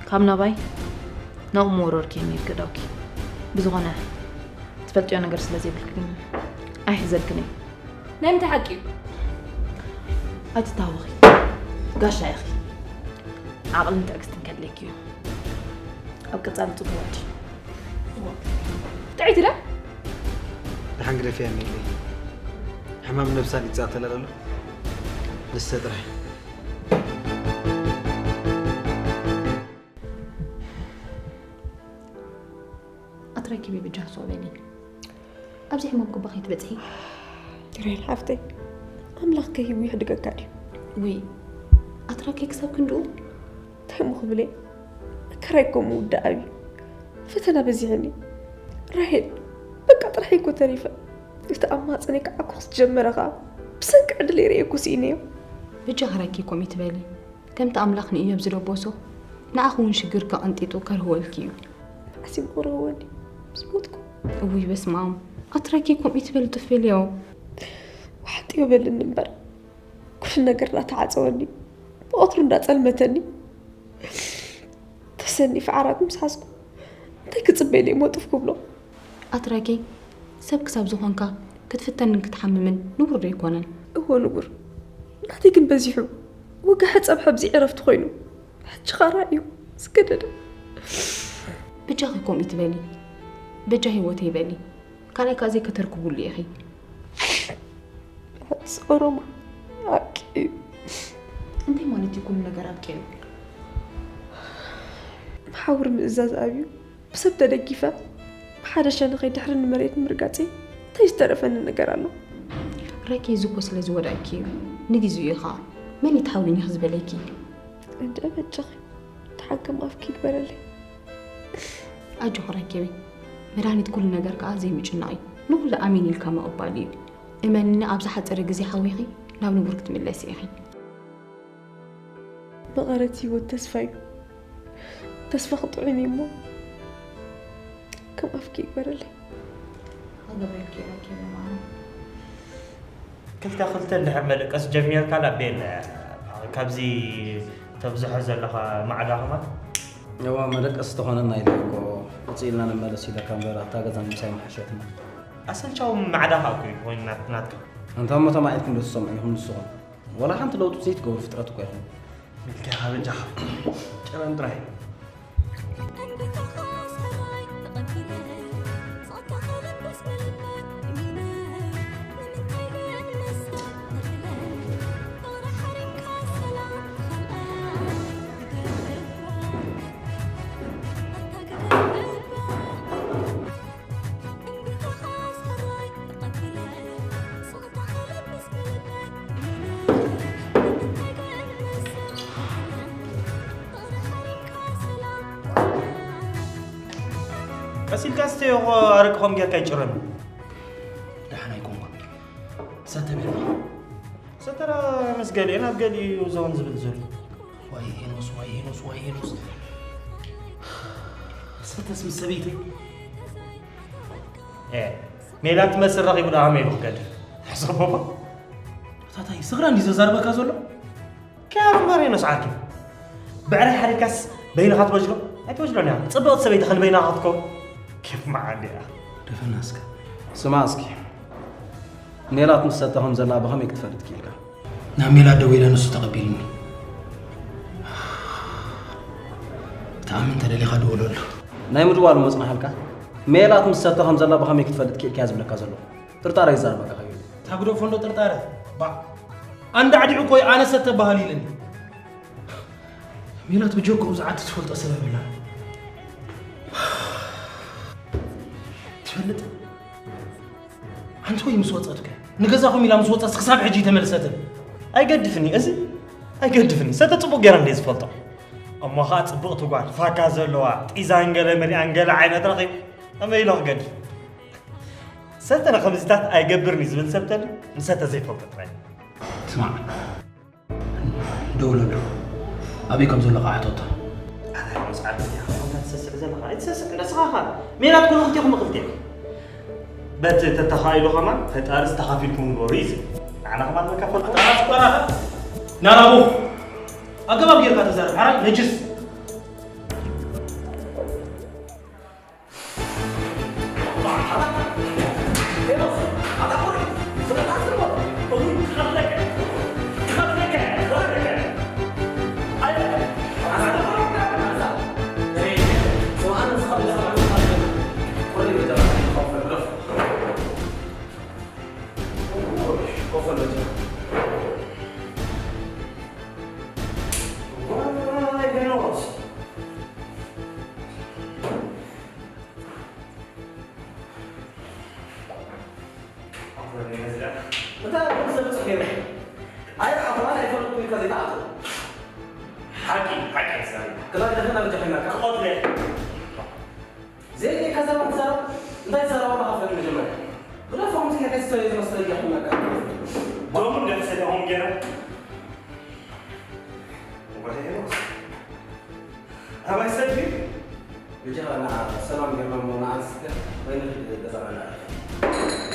ካብ ናባይ ናብኡ ምወረርኪ ነይርኪ ዳውኪ። ብዝኾነ ትፈልጥዮ ነገር ስለ ዘይብልኪ ግን ኣይሕዘልክን እየ። ናይ ምንታይ ሓቂ እዩ? ኣይትታወኺ፣ ጋሻ ኢኺ። ዓቕልን ትዕግስትን ከድልየኪ እዩ። ኣብ ቀጻሊ ጽቡቕ ወዲ። ጥዕይቲ ደ ደሓን ግደፍያ ሜለይ። ሕማም ነብሳ ድዩ ዝጻተላ ዘሎ? ንሰ ጥራሕ። ኣትረኪቢ ብጃ ሶለኒ። ኣብዚ ሕማም ኩባ ከይትበጽሒ። ሬል ሓፍተይ ኣምላኽ ከሂቡ ይሕድገካ ድዩ? ውይ ኣትረኪ ክሳብ ክንድኡ እንታይ እሞ ክብል እየ? መከራይ እኮ ምውዳእ ኣብዩ። ፈተና በዚሕኒ። ራሄል በቃ ጥራሕ እኮ ተሪፈ። እቲ ኣማፅነይ ክዓኩኽስ ጀመረ ኸዓ። ብሰንኪ ዕድለይ ርእየ እኮ ስኢነዮ። ብጃ ክረኪ ኮም ይትበሊ። ከምቲ ኣምላኽ ንእዮብ ዝደበሶ ንዓኺ እውን ሽግር ከቐንጢጡ ከርህወልኪ እዩ። መዓስ እዮም ክረህወኒ? ምስ ሞትኩ። እውይ በስመ ኣብ ኣትረኪ ኮም ይትበሊ ጥፍልዮ። ዋሕጢዮ በልኒ እምበር ኩሉ ነገር እናተዓፀወኒ ብቐትሩ እንዳፀልመተኒ ተሰኒፍ ዓራት ምስ ሓዝኩ እንታይ ክፅበይ ደይ ሞጥፍ ክብሎ። ኣትራኪ ሰብ ክሳብ ዝኾንካ ክትፍተንን ክትሓምምን ንቡር ዶ ኣይኮነን? እወ ንቡር። ናተይ ግን በዚሑ። ወጋሒ ፀብሐ ኣብዚ ዕረፍቲ ኮይኑ። ሕጂ ኻራ እዩ ዝገደደ። በጃኺ ከምኡ ትበሊ። በጃ ህይወተይ በሊ። ካልኣይ ከኣ ዘይከተርክቡሉ ኢኺ። ሕስ ኦሮማ ኣብቂዩ። እንታይ ማለት እዩ ኩሉ ነገር ኣብቂዩ? መሓውር ምእዛዝ ኣብዩ። ብሰብ ተደጊፈ ብሓደ ሸነኸይ ድሕሪ ንመሬት ምርጋፀይ እንታይ ዝተረፈኒ ነገር ኣሎ? ረኪ እዚ እኮ ስለ ዝወዳእኪ እዩ። ንግዚኡ እዩ ኸዓ። መን እዩ ተሓውልኒ ዝበለኪ? እንደ በጃኺ ተሓከም ኣፍኪ ይግበረለይ። ኣጆኺ ረኪቢ። መድሃኒት ኩሉ ነገር ከኣ ዘይምጭናቕ እዩ። ንኹሉ ኣሜን ኢልካ ምቕባል እዩ። እመንኒ ኣብ ዝሓጸረ ግዜ ሓዊኺ ናብ ንቡር ክትምለሲ ኢኺ። መቐረት ህይወት ተስፋ እዩ። ተስፋ ክጥዑም እዩ እሞ ከም ኣፍኪ ይግበረለይ። ክገብረልኪ እየ ረኪቢ ማራ። ክልተ ክልተ እንድሕር መደቀስ ጀሚርካ ላቤል ካብዚ ተብዝሖ ዘለኻ ማዕዳ ከማን እዋ መደቀስ ተኾነና ኢለ እኮ ውፅእ ኢልና ንመለስ ኢለካ እምበር ኣብታ ገዛ ምሳይ ምሓሸትና። ኣሰልቻዊ ማዕዳ ከዓ እኮ እዩ ኮይኑ ናት- ናትካ እንታ እሞ ተማዒትኩም ዶ ትሰምዑ ኢኹም ንስኹም? ወላ ሓንቲ ለውጢ ዘይትገብሩ ፍጥረት እኮ ኢኹም። ሚልኪ በጃኻ ጨረን ጥራይ ቀስ ኢልካ ስተዮ እኮ ኣረቂ ከም ጌርካ ይጭረኒ። ደሓን ኣይኮንኩን። ሰተ ቤላ። ሰተራ ምስ ገሊኤ ናብ ገሊኡ እዩ ዘውን ዝብል ዘሎ። ዋይ ሄኖስ፣ ዋይ ሄኖስ፣ ዋይ ሄኖስ። ሰተስ ምስ ሰበይተይ። ኤ፣ ሜላት ትመስል ረኺቡ ደኣ ከመይ ኢሉ ክገድፍ? ሕሰቦ። ታታይ፣ ስኽራ እንዲ ዘዛርበካ ዘሎ? ከያሩ ማሬ ነው ሰዓቱ። ብዕራይ ሓሪድካስ በይንኻ ትበጅሎ? ኣይትበጅሎን እያ። ጽብቕቲ ሰበይቲ ኸን በይንኻ ክትከውን? ኬፍ መዓል እያ። ደፈና እስከ። ስማ እስኪ። ሜላት ምስ ሰተ ከም ዘላ ብኸመይ ክትፈልጥ ክኢልካ? ናብ ሜላት ደዊለ ንሱ ተቐቢሉኒ። ትኣምን ተደሊኻ ደውለሉ። ናይ ምድዋሉ መጽናሕልካ? ሜላት ምስ ሰተ ከም ዘላ ብኸመይ ክትፈልጥ ክኢልካ እያ ዝብለካ ዘለኹ። ጥርጣረ ይዛረበካ ከይዱ። ታግደፎ እንዶ ጥርጣረ። ባዕ። ኣንዳዕዲዑ እኮ ኣነ ሰተ በሃል ኢለኒ። ሜላት ብጀክኡ ዝዓቲ ትፈልጦ ሰብ የብላን። ትፈልጥ? ኣንቲ ወይ ምስ ወጸትከ? ንገዛኹም ኢላ ምስ ወፀት ክሳብ ሕጂ ተመልሰትን። ኣይገድፍኒ፣ እዚ ኣይገድፍኒ። ሰተ ፅቡቕ ገይራ እንደ ዝፈልጦ። እሞ ኸዓ ፅብቕቲ ጓል፣ ፋካ ዘለዋ፣ ጢዛን ገለ መሊኣን ገለ ዓይነት ረኺብ። ከመይ ኢሎ ክገድፍ? ሰተ ንኸምዚታት ኣይገብርኒ ዝብል ሰብ ተልዩ፣ ንሰተ ዘይፈልጦ ጥራይ። ስማዕ፣ ደውለሉ። ኣበይ ከም ዘሎ ከዓ ሕተቶ። ኣታ መጽዓት እያ፣ ከምታ ትሰስዕ ዘለኻ። ኣይትሰስዕ እንደ ስኻኻ። ሜላት ኩሉ ክልቴኹም ክልቴ። በቲ ተተኻኢሉ ከማን፣ ፈጣሪስ ተኻፊልኩም ንበሩ እዩ ዝብል። ንዓና ከማን መካፈል ኣታ ኣስቆራኻ። ናራቡ። ኣገባብ ጌርካ ተዛረብ። ሓራይ ነጅስ። እንታይ ደም ዘብጽሕ ነይሩ? ኣይረኣኹን፣ ኣይፈለጥኩን ኢልካ ዘይትኣትዎ። ሓቂ፣ ሓቂ ኣይትዛረብ። ክላእ ደኸን ኣርጃኺናካ። ክቐትሎ እየ። ዘይብልካ ዘረባ ትዛረብ? እንታይ ትዛረብ ኣለኻ? ፍረድ መጀመርያ። ብደፋኹም ሲና ከይስተዩ ዝመስለኒ ዲኹም ነጋ። ደሙ እንደተሰደኹም ገይረ። ወደ ሄኖስ። ኣባይ ሰልፊ? ብጀኻ ንዓ ሰላም ጌርና እሞ ንዓ ንስተ ወይ ንኺድ ገዛና ንዕረፍ።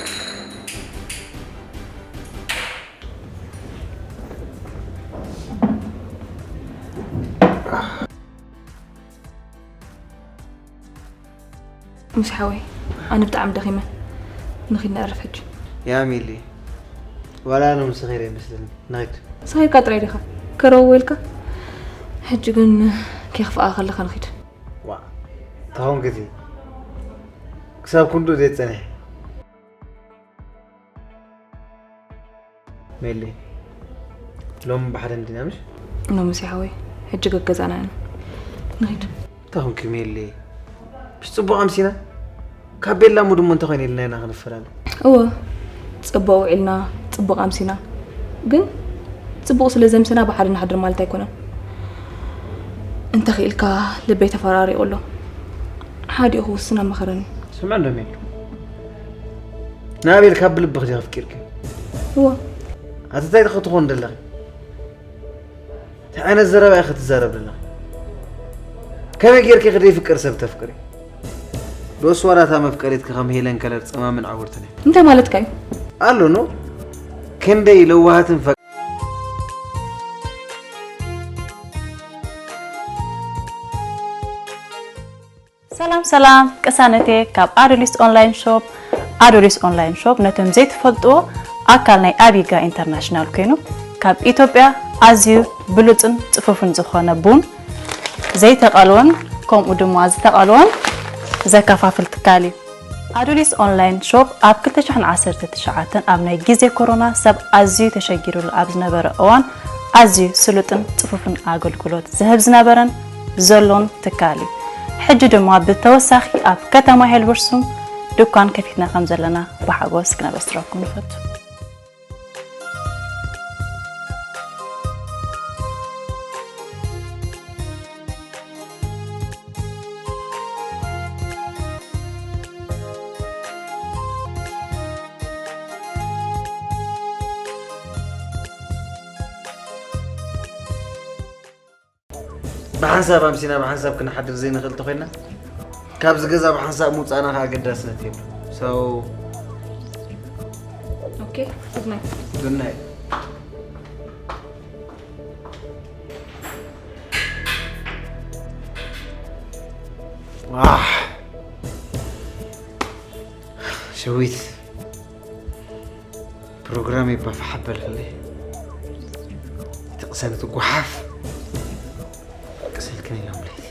ሙሴ ሓወይ፣ ኣነ ብጣዕሚ ደኺመ። ንኺድ ነዕርፍ ሕጂ። ያ ሚሊ፣ ዋላ ኣነ ምስ ኸይደ ይመስለኒ። ንኺድ። ሰኺርካ ጥራይ ዲኻ? ከረው ኢልካ? ሕጂ ግን ኬኽፍኣ ከለኻ ንኺድ። ዋ፣ ተኾንኪ እቲ ክሳብ ክንዱ ዘይጸንሕ። ሜሊ፣ ሎም ብሓደ እንዲና ምሽ? ኖ ሙሴ ሓወይ፣ ሕጂ ገገዛና ኢና። ንኺድ። እንታይ ኾንኪ ሜሊ? ምሽ ጽቡቕ ኣምሲና? ካብ ቤላ ሙድ እሞ እንተኾይነ ኢልና ኢና ክንፈላለ። እወ፣ ጽቡቕ ውዒልና፣ ጽቡቕ ኣምሲና። ግን ጽቡቕ ስለ ዘምሰና ብሓደ ንሓድር ማለት ኣይኮነን። እንተኽኢልካ ልበይ ተፈራሪቑ ኣሎ። ሓዲኡ ክውስን ኣመኸረኒ። ስምዕ እንዶ ሜሉ። ንኣቤል ካብ ብልብኺ ዲኺ ኣፍቂርኪ? እወ። ኣቲ እንታይ ዲኺ ትኾን ዘለኺ? እንታይ ዓይነት ዘረባ ኢኺ ትዛረብ ዘለኺ? ከመይ ጌርኪ ኢኺ ደይፍቀር ሰብ ተፍቅሪ? ዶስ ዋላ እታ መፍቀሪትኪ ከም ሄለን ከለር ጸማምን ዓወርትን እያ? እንታይ ማለትካ እዩ? ኣሎ ኖ? ክንደይ ለዋሃትን ፈ- ሰላም ሰላም ቅሳነቴ ካብ ኣዶሊስ ኦንላይን ሾፕ። ኣዶሊስ ኦንላይን ሾፕ ነቶም ዘይትፈልጥዎ ኣካል ናይ ኣቢጋ ኢንተርናሽናል ኮይኑ ካብ ኢትዮጵያ ኣዝዩ ብሉጽን ጽፉፍን ዝኾነ ቡን ዘይተቐልወን ከምኡ ድማ ዝተቐልወን ዘከፋፍል ትካል እዩ። ኣዱሊስ ኦንላይን ሾፕ ኣብ ክልተ ሽሕን ዓሰርተ ትሽዓተን ኣብ ናይ ግዜ ኮሮና ሰብ ኣዝዩ ተሸጊሩሉ ኣብ ዝነበረ እዋን ኣዝዩ ስሉጥን ጽፉፍን ኣገልግሎት ዝህብ ዝነበረን ዘሎን ትካል እዩ። ሕጂ ድማ ብተወሳኺ ኣብ ከተማ ሄልበርሱም ድኳን ከፊትና ከም ዘለና ብሓጎስ ክነበስረኩም ንፈቱ። ብሓንሳብ ኣምሲና ብሓንሳብ ክንሓድር ዘይንኽእል ተኾይንና፣ ካብዚ ገዛ ብሓንሳብ ምውፃእና ከዓ ኣገዳስነት የብሉን። So፣ Okay, good night. Good night. ዋሕ! ሸዊት፣ ፕሮግራም ይባፍ ሓበል ከለ እቲ ቅሰን እቲ ጓሓፍ ቅሰልክን ኢሎም ለይቲ።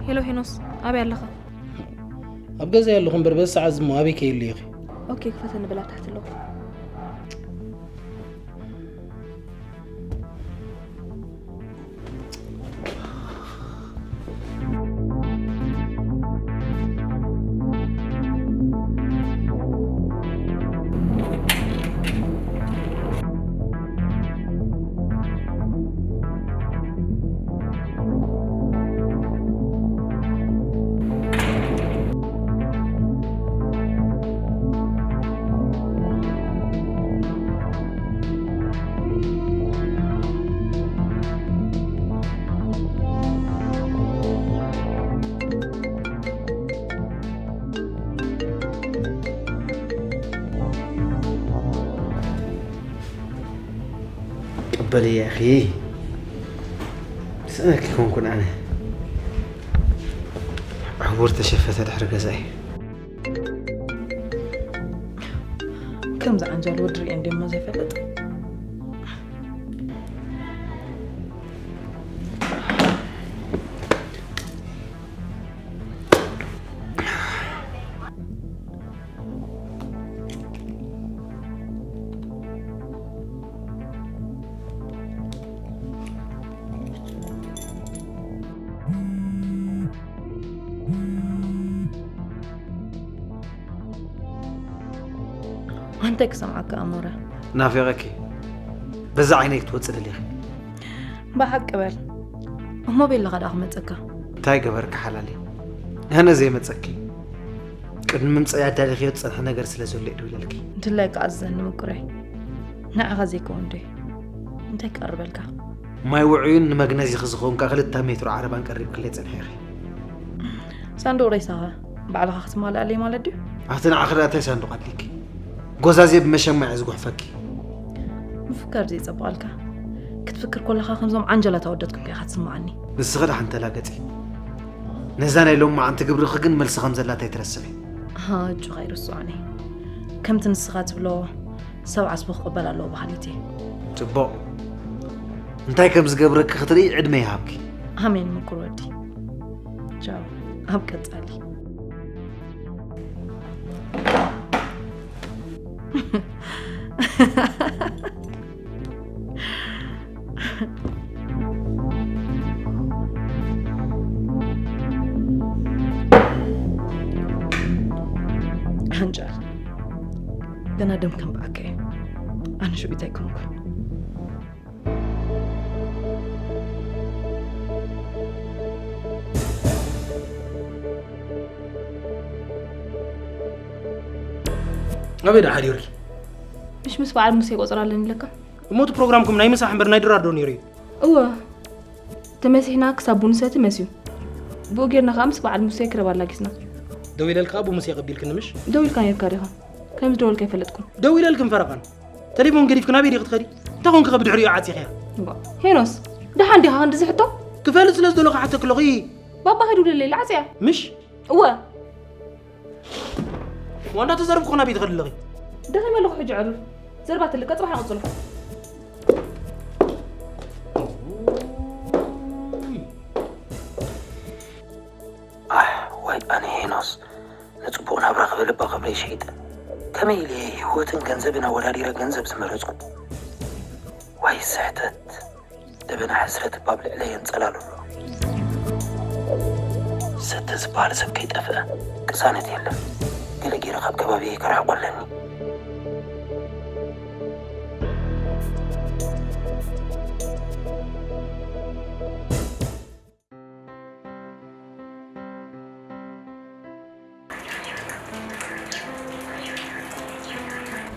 ሄሎ ሄኖስ፣ ኣበይ ኣለኻ? ኣብ ገዛ ኣለኹ እምበር በዚ ሰዓት ዝሞ ኣበይ ከይሉ ኢኺ? ኦኬ፣ ክፈተኒ በላ፣ ኣብ ታሕቲ ኣለኹ። ቀበልያ ኢኺ። ስእነኪ ኮንኩን ኣነ። ዕቡር ተሸፈተ ድሕሪ ገዛይ። ከምዚ ዓንጃል ወዲ ርእየ እንዲሞ ዘይፈልጥ። ኣንታይ ክሰምዓካ ኣሞረ? ናፊቐኪ። በዛ ዓይነይ ክትወፂ ደሊኺ። ብሓቂ በል። እሞ ቤለኻ ደኣ ክመፀካ? እንታይ ገበርካ ሓላለይ? ኣነ ዘይመፀኪ። ቅድሚ ምምፀይ ኣዳሊኽዮ ዝፀንሐ ነገር ስለ ዘሎ እዩ ደዊለልኪ። ድላይካ ኣዘኒ ምቁረይ። ንዓኻ ዘይከውን ዶ እንታይ ክቐርበልካ? ማይ ውዑይን ንመግነዚኺ ዝኸውን ከዓ ክልተ ሜትሮ ዓረባን ቀሪብክለይ ፀንሐ ኢኺ። ሳንዱቕ ሬሳኻ ባዕልኻ ክትማልኣለይ ማለት ድዩ? ኣብቲ ንዓኺ ደኣ እንታይ ሳንዱቕ ኣድልይኪ? ጎዛዜ ብመሸማዕ እየ ዝጉሕፈኪ። ምፍካር ዘይጸብቐልካ ክትፍክር ኮለኻ ከምዞም ዓንጀላት ኣወዳት ኮንካ ኢኻ ትስምዓኒ። ንስኺ ደሓን ተላገጺ። ነዛ ናይ ሎማዓንቲ ግብርኺ ግን መልሲ ከም ዘላታ ኣይትረስዒ። ኣጆኻ ኣይርስዖን እየ። ከምቲ ንስኻ ትብሎ ሰብ ዓስቡ ክቕበል ኣለዎ በሃሊት እየ። ጽቡቕ። እንታይ ከም ዝገብረኪ ክትርኢ ዕድመ ይሃብኪ። ኣሜን ምቁር ወዲ። ቻው። ኣብ ቀጻሊ። ሓንጫል ገና ደም ከም ብኣካ እዩ። ኣነ ሽዑ እንታይ ኮንኩ? ኣበይ ደኣ ሓዲርኪ? ምሽ ምስ በዓል ሙሴ ቆፅራ ኣለኒ ኢለካ? እሞ እቲ ፕሮግራምኩም ናይ ምሳሕ እምበር ናይ ድራር ዶ ነይሩ እዩ? እወ፣ ተመሲሕና ክሳብ ቡን ሰቲ መስዩ። ብኡ ጌርና ከዓ ምስ በዓል ሙሴ ክረብ ኣላጊስና። ደው ኢለልካ ብሙሴ ቀቢልክኒ ምሽ? ደው ኢልካ ነይርካ ዲኻ? ከም ዝደወልካ ኣይፈለጥኩን። ደው ኢለልክን ፈረቓን ተሌፎን ገዲፍክን ኣበይ ዲኺ ትኸዲ? እንታይ ኮንኪ ከ ብድሕሪኡ ዓፂኽያ? እምባ፣ ሄኖስ፣ ደሓን ዲኻ ክንድዚ ሕቶ? ክፈልጥ ስለ ዝደለኹ ሓተኪ ኣለኹ። እይ። ባባ ከይዱ ደለይላ ዓፅያ። ምሽ? እወ። ዋንዳ ተዘረብኩ ናበይ ትኸዲ ኣለኺ? ደኺመ ኣለኹ ሕጂ ዕሩር። ዘርባትልካ ጽባሕ ንቕጽሎ። ኣሕ፣ ዋይ ኣነ ሄኖስ፣ ንጽቡቕ ናብራ ክብል እባ ክብለይ ሸይጠ። ከመይ ኢለ ህይወትን ገንዘብን ኣወዳዲረ ገንዘብ ዝመረጽኩ? ዋይ ስሕተት። ደበና ሕስረት እባ ኣብ ልዕለይ የንጸላሉ ኣሎ። ሰተ ዝበሃል ሰብ ከይጠፍአ ቅሳነት የለን። ገለ ገይረ ካብ ከባቢየይ ከርሕቆ ኣለኒ።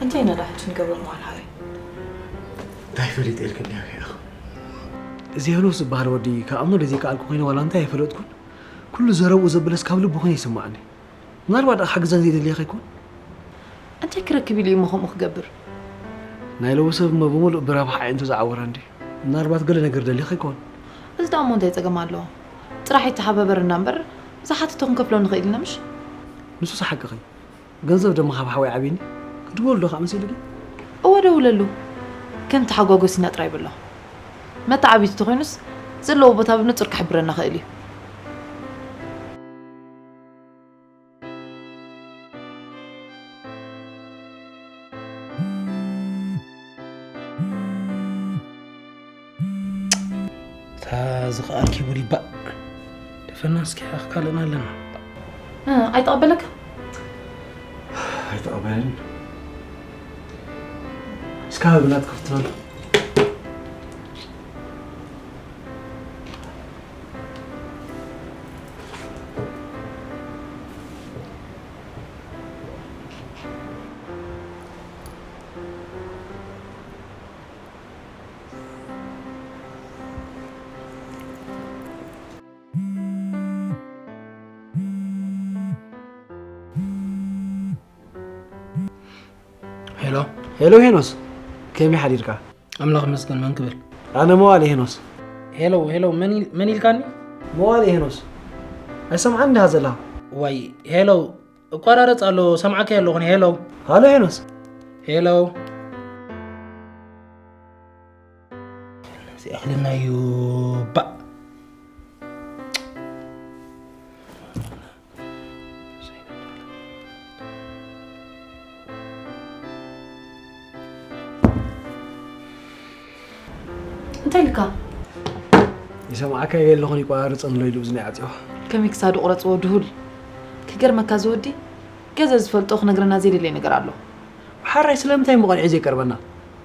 እንታይ ኢና ደኣ ሕጂ ንገብሮ እሞ ሓወይ? እንታይ ፈሊጠ ኢልክኒ ዲኺ ኢኺ? እዚ ሄኖስ ዝበሃል ወዲ ክኣምኖ ዘይከኣልኩ ኮይነ ዋላ እንታይ ኣይፈለጥኩን። ኩሉ ዘረብኡ ዘብለስ ካብ ልቡ ኮይኑ ይስምዓኒ። ምናልባት ደኣ ክሕግዘን ዘይደልየ ከይኮን? እንታይ ክረክብ ኢሉ እዩ እሞ ከምኡ ክገብር? ናይ ሎሚ ሰብ እሞ ብምሉእ ብረብሓ ኣዒንቱ ዝዓወረ እንድዩ። ምናልባት ገለ ነገር ደልዩ ከይኮን? እዚ ደኣ እሞ እንታይ ጸገም ኣለዎ? ጥራሕ ይተሓባበረና እምበር ዝሓተቶ ክንከፍሎ ንኽእል ኢና ምሽ? ንሱስ ሓቅኺ። ገንዘብ ደማ ካብ ሓወይ ዓብይኒ። ክድወሉ ዶ ከዓ መሲሉኪ? እወ ደውለሉ። ከም ተሓጓጎሲና ጥራይ በሎ። መተዓቢቲ ተኾይኑስ ዘለዎ ቦታ ብንጹር ክሕብረና ኽእል እዩ። እዚ ከኣ ኪቡድ ይባእ። ደፈና እስኪ ካልእና ኣለና። እ፣ ኣይተቐበለካ? ኣይተቐበለንን። እስካ ብናት ክፍት በል። ሄሎ። ሄሎ ሄኖስ፣ ከመይ ሓዲርካ? ኣምላኽ ይመስገን፣ መን ክብል? ኣነ መዋል ሄኖስ። ሄሎ፣ ሄሎ፣ መን ኢል-፣ መን ኢልካኒ? መዋል ሄኖስ። ኣይሰምዓን እንዲኻ ዘለኻ? ዋይ፣ ሄሎ፣ እቋራረጽ ኣሎ፣ ሰምዓካ ኣለኹ፣ ሄሎ። ሃሎ ሄኖስ። ሄሎ። እዚ ኣኽለናዩ ባእ። እንታይ ኢልካ? ይሰምዓካ እየ ኣለኹን ይቋርጽ ኣሎ ኢሉ ብዝናይ ዓጽዮ። ከመይ ክሳዱ ቁረጽዎ ድሁል። ክገርመካ እዚ ወዲ ገዘ ዝፈልጦ ክነግረና ዘይደለየ ነገር ኣሎ። ሓራይ ስለምንታይ እሞ ቀልዒ ዘይቀርበና?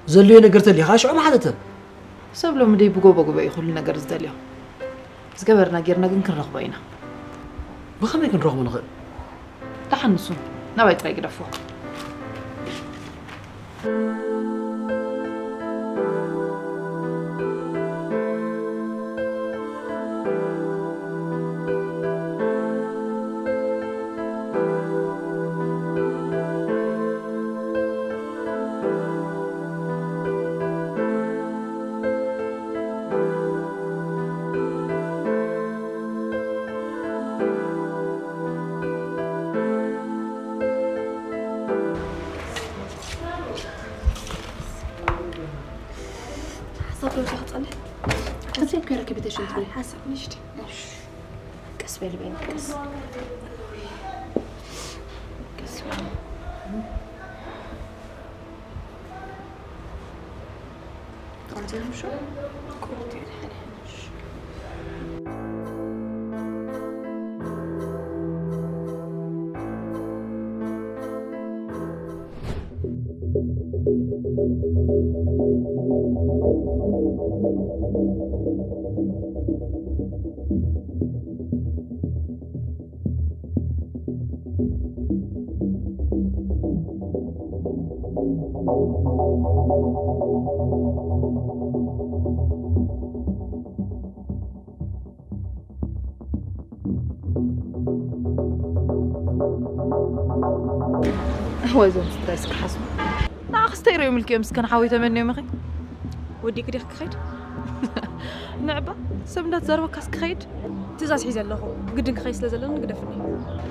ዘልዮ ነገር ተልዩ ከዓ ሽዑ ምሓተተ። ሰብ ሎሚ ደይ ብጎቦ ጎቦ እዩ ኩሉ ነገር ዝደልዮ። ዝገበርና ጌርና ግን ክንረኽቦ ኢና። ብኸመይ ክንረኽቦ ንኽእል? ደሓን ንሱ ናባይ ጥራይ ግደፎ። ሓሳብ ዶ ክጸንሕ? እዚ እኮ ረኪቢ ተሽንት ቤት። ሓሳብ ንሽቲ። ቀስ በል በይኒ፣ ቀስ። ቀስ በል። ከምዚ እዮም ሹ? ቁርጥ ይበል ሓደ። ወዞም ስትረስ ክሓስቡ። ንኣኽስተይ ርእዮም ኢልክዮም እስከ ንሓወይ ተመንዮም ኢኺ። ወዲእኪ ዲኺ ክኸይድ? ንዕባ ሰብ እንዳተዛረበካስ ክኸይድ? ትእዛዝ ሒዘ ኣለኹ። ግድን ክኸይድ ስለ ዘለኒ ግደፍኒ።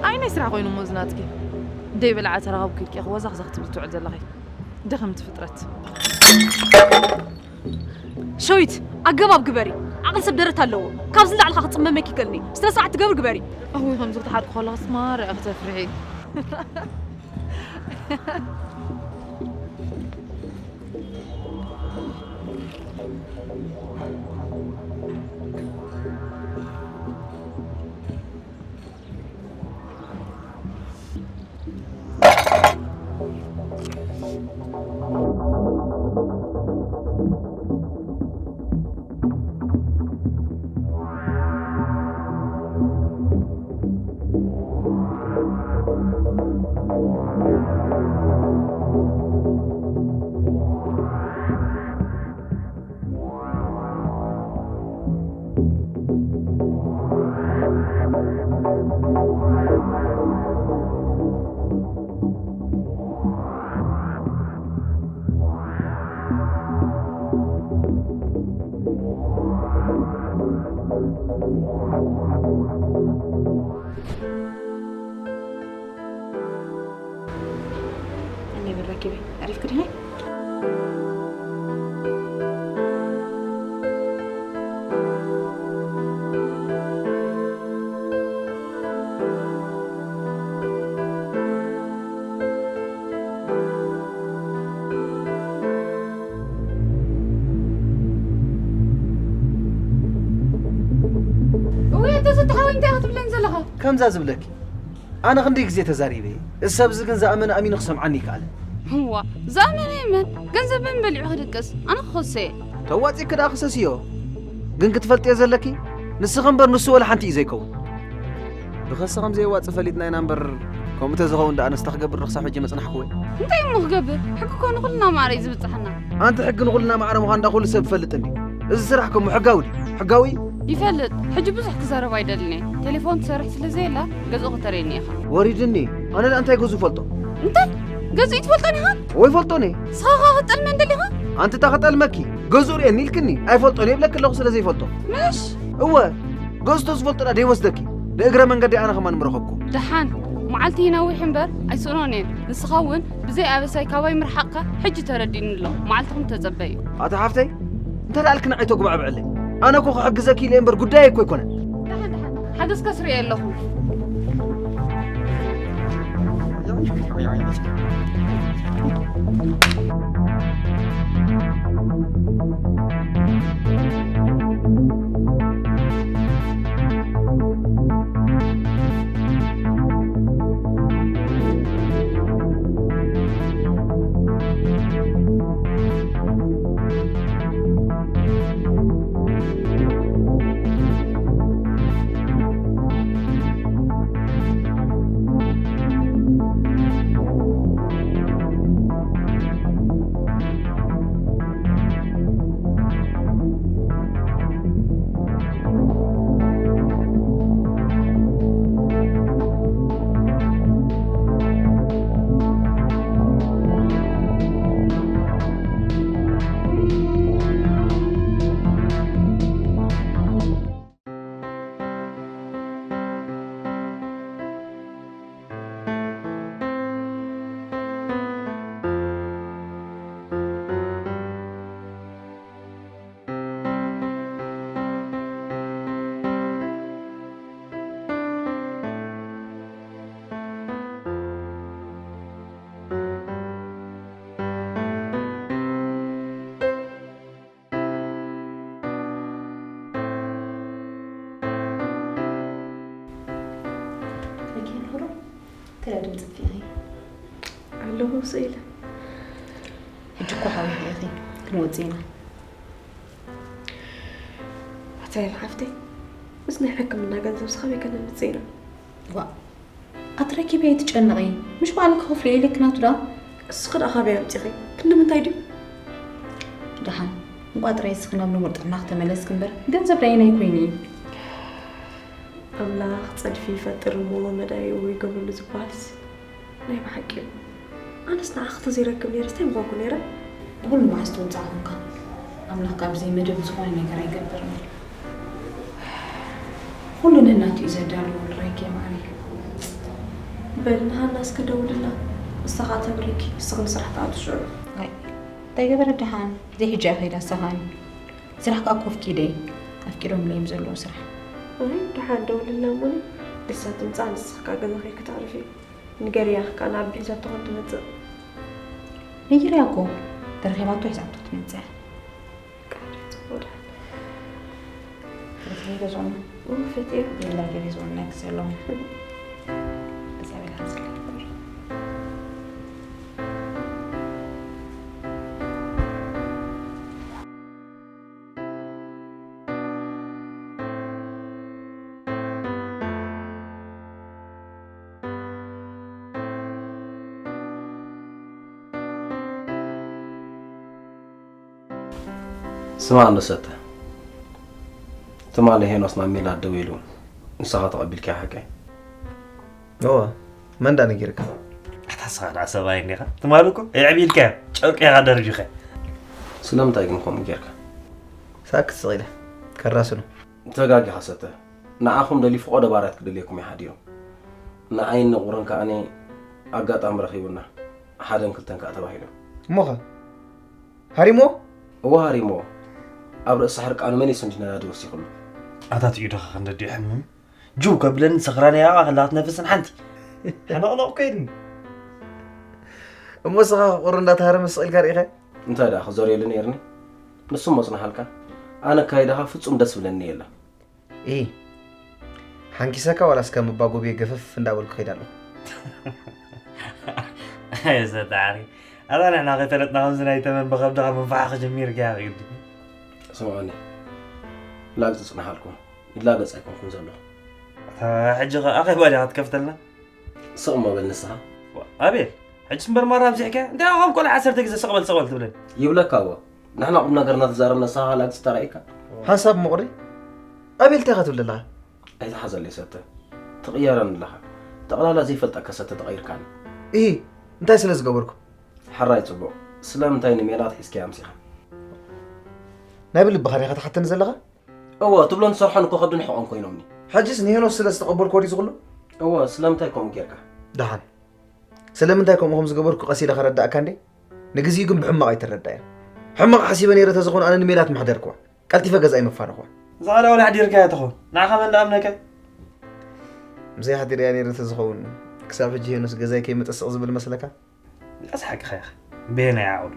ኣይ ናይ ስራሕ ኮይኑ እሞ እዚ ናትኪ። ደይ በልዓ ተረኸብኩ ኢልኪ ክወዛኽዘኽ ትብል ትውዕል ዘለኺ። ደኸምቲ ፍጥረት። ሸዊት፣ ኣገባብ ግበሪ። ዓቕሊ ሰብ ደረት ኣለዎ። ካብዚ ንላዕሊ ክጽመመኪ ይከልኒ። ስነ ስርዓት ትገብሪ ግበሪ። እውይ፣ ከምዚ ክትሓርቂ ከለኽስ ማርያ ክተፍርሒ። እኔ ብረኪበይ። ኣሪፍ ክድኸይ? ከምዛ ዝብለኪ ኣነ ክንደይ ግዜ ተዛሪበ። እዚ ሰብ እዚ ግን ዝኣመነ ኣሚኑ ክሰምዓኒ ይከኣለ። ህዋ ዝኣመነ ይመን ገንዘበን በሊዑ ክድቅስ ኣነ ክኸሰየ። ተዋፂእኪ ደኣ ክሰስዮ። ግን ክትፈልጥዮ ዘለኪ ንስኺ እምበር ንሱ ወላ ሓንቲ እዩ ዘይከውን። ብኸሲ ከም ዘየዋፅእ ፈሊጥና ኢና እምበር ከምኡ ተዝኸውን ደኣ ኣነስ ክገብር ክሳብ ሕጂ መፅናሕኩወይ። እንታይ እሞ ክገብር? ሕጊ እኮ ንኹልና ማዕረ እዩ ዝብፅሓና። ኣንቲ ሕጊ ንኹልና ማዕረ ምዃን ዳ ኩሉ ሰብ ይፈልጥ እንዲ። እዚ ስራሕ ከምኡ ሕጋዊ ድዩ? ሕጋዊ እዩ? ይፈልጥ። ሕጂ ብዙሕ ክዛረብ ኣይደልን እየ። ቴሌፎን ትሰርሕ ስለ ዘየላ ገዝኡ ክተርእየኒ ኢኻ። ወሪድኒ። ኣነ ደኣ እንታይ ገዝኡ ፈልጦ? እንታይ? ገዝኡ ትፈልጦን ኢኻ? ወይ ፈልጦን እየ። ንስኻ ኸኣ ክጠልመን ደሊኻ? ኣንቲ እታ ክጠልመኪ ገዝኡ ርእየኒ ኢልክኒ ኣይፈልጦን እየ ይብለኪ ኣለኹ ስለ ዘይፈልጦ። ምሽ? እወ ገዝቶ ዝፈልጦ ደኣ ደይወስደኪ ንእግረ መንገዲ ኣነ ከማን ምረኸብኩ። ደሓን መዓልቲ ይነዊሕ እምበር ኣይስእኖን እየ። ንስኻ እውን ብዘይ ኣበሳይ ካባይ ምርሓቕካ ሕጂ ተረዲእኒ ኣሎ። መዓልትኹም ተጸበዩ። ኣታ ሓፍተይ እንታይ ደኣ ኢልክኒ ኣይተጉባዕብዕለይ። ኣነ እኮ ክሕግዘኪ ኢለ እምበር ጉዳየይ እኮ ኣይኮነን። ደሓን ደሓን ሓገዝካ ስርየ ኣለኹ። መኪና ዶ ተራ ድምፂ ፊኺ ኣለኹ ስኢለ። ሕጂ እኮ ሓዊኺ ኢኺ፣ ክንወፅእ ኢና። ኣታ ሓፍተይ፣ ምስ ናይ ሕክምና ገንዘብ ስኻበይ ከነምፅእ ኢና። ዋእ ኣትረኪበ ኣይትጨነቒ፣ ምሽ ባዕሉ ክኸፍሎ ኢልክ ናቱ ዳ። እስኺ ደኣ ካበይ ኣምጺኺ? ክንዲ ምንታይ ድዩ? ደሓን እንቋ ጥራይ እስኺ ናብ ንቡር ጥዕናኺ ተመለስኪ እምበር ገንዘብ ዳ ኣየናይ ኮይኑ እዩ? ኣምላኽ ጸድፊ ይፈጥር እሞ መመዳይኡ ይገብረሉ ዝበሃልስ ናይ ብሓቂ እዩ። ኣነስ ንዓኺ ተዘይረክብ ነይረስ እንታይ ምኾንኩ ነይረ? ብኹሉ መዓስ ትውንጻ ኾንካ። ኣምላኽ ካብ ዘይመደብ ዝኾነ ነገር ኣይገብርን እዩ። ኩሉ ነናቱ እዩ ዘዳልዎ ራይከ ማሪ። በል ንሃና እስኪ ደውልላ። ንሳ ኸኣ ተብርኪ፣ ንስኺ ንስራሕ ትኣቱ ሽዑ። ኣይ እንታይ ገበረት ደሓን? ዘይሕጂ እያ ከይዳ ንሳ ኸኣኒ። ስራሕ ከኣ ኮፍ ኪደ። ኣፍቂዶምለይ እዮም ዘለዉ ስራሕ። ኣይ ደሓን ደውልላ እሞኒ። ንሳ ትምጻእ ንስኺ ከኣ ገዛኺ ከተዕርፊ። ንገርያ ከኣ ንኣቢ ሒዛቶ ከም ትመጽእ። ነጊረያ እኮ ተረኺባቶ ሒዛቶ ትመጽእ እያ። ቃል ጽቡቕ ደሓን። በተለይ ገዝኦና እሞ ፈትየ። የላ ገለ ዝወና ግዜ ኣለኹም። እግዚኣብሔር ኣምስላ ይኹን። ስማ እንዶ ሰተ፣ ትማሊ ሄኖስ ናብ ሜላት ደዊሉ ንስኻ ተቐቢልካዮ ሓቀይ? እወ፣ መን ደኣ ነጊርካ? ኣታ ንስኻ ደኣ ሰብኣይ እኒኻ፣ ትማሊ እኮ የዕቢልካዮ፣ ጨርቁ ኢኻ ደርቢኻዮ። ስለምንታይ ግን ከምኡ ጌርካ? ሳክት ስቕ ኢለ ከራስኖ። ተጋጊኻ ሰተ፣ ንዓኹም ደልዩ ፍቖዶ ባርያት ክደልየኩም እዩ ሓዲሩ። ንዓይን ንቑርን ከኣ ኣጋጣሚ ረኺቡና፣ ሓደን ክልተን ከኣ ተባሂሉ። እሞኸ ሃሪሞ? እወ ሃሪሞ። ኣብ ርእሲ ሕርቃኑ መን እዩ ስንዲ ነዳዲ ወሲኽሉ? ኣታ ትዩ ደኻ ክንደዲ ይሕምም? ጅው ከብለኒ ሰኽራን ያባ ከላ ክትነፍስን ሓንቲ። ሕንቕንቕ ከይድኒ። እሞ ስኻ ቁሩ እንዳተሃረመ ስቕ ኢልካ ርኢኸ? እንታይ ደኣ ክዘርየሉ ነይርኒ? ንሱ መጽናሃልካ? ኣነ ኣካይዳኻ ፍጹም ደስ ብለኒ የለን። ኢ ሓንኪሰካ ዋላስ ከም እባ ጎብየ ገፈፍ እንዳበልኩ ከይድ ኣለኹ? ኣየ ሰታዓሪ፣ ኣታ ንሕና ከይፈለጥና ከምዚ ናይ ተመን ብኸብድኻ ምንፋሕ ክጅሚር ገያ ግዲ። ስምዖኒ፣ ላግፂ ፅናሓልኩም። ይላገፅ ኣይኮንኩን ዘለኹ። ሕጂ ኸ ኣኼባ ዲኻ ክትከፍተልና? ስቕ እሞ በል ንስኻ። ኣቤል፣ ሕጂ እምበር ማራ ኣብዚሕካ እንታይ ከም ቆልዓ ዓሰርተ ግዜ ስቕ በል ስቕ በል ትብለኒ? ይብለካ እዎ። ንሕና ቁም ነገር እናተዛረብና ንስኻ ላግፂ ተራኢካ። ሓንሳብ ምቑሪ ኣቤል እንታይ ኢኻ ትብል ኣለኻ? ኣይትሓዘለይ ሰተ። ትቕየረኒ ኣለኻ። ጠቕላላ ዘይፈልጠካ ሰተ ተቐይርካኒ። እሂ እንታይ ስለ ዝገበርኩ? ሕራይ ፅቡቕ። ስለምንታይ ንሜላት ሒዝካያ ኣምሲኻ? ናይ ብልብኻ ዲኻ ትሓተኒ ዘለኻ? እወ፣ ትብሎን ትሰርሖን እኮ ከብድን ሕቖን ኮይኖምኒ። ሕጅስ ንሄኖስ ስለ ዝተቐበልክዎ ድዩ ዝኹሉ? እወ፣ ስለምንታይ ከምኡ ጌርካ? ደሓን። ስለምንታይ ከምኡ ከም ዝገበርኩ ቀስ ኢለ ከረዳእካ እንዴ? ንግዚኡ ግን ብሕማቕ ኣይትረዳእያ። ሕማቕ ሓሲበ ነይረ ተዝኾን ኣነ ንሜላት ምሕደርክዋ። ቀልጢፈ ገዛይ ምፋነኽዋ። እዛ ቃል ኣውላ ኣሕዲርካያ ትኾን? ንዓኻ መን ደኣ እምነካ? ምዘይ ሓዲረያ ነይረ ተዝኸውን ክሳብ ሕጂ ሄኖስ ገዛይ ከይመጠስቕ ዝብል መስለካ? ኣስሓቅኻ ኢኻ። በየናይ ዓቕሉ?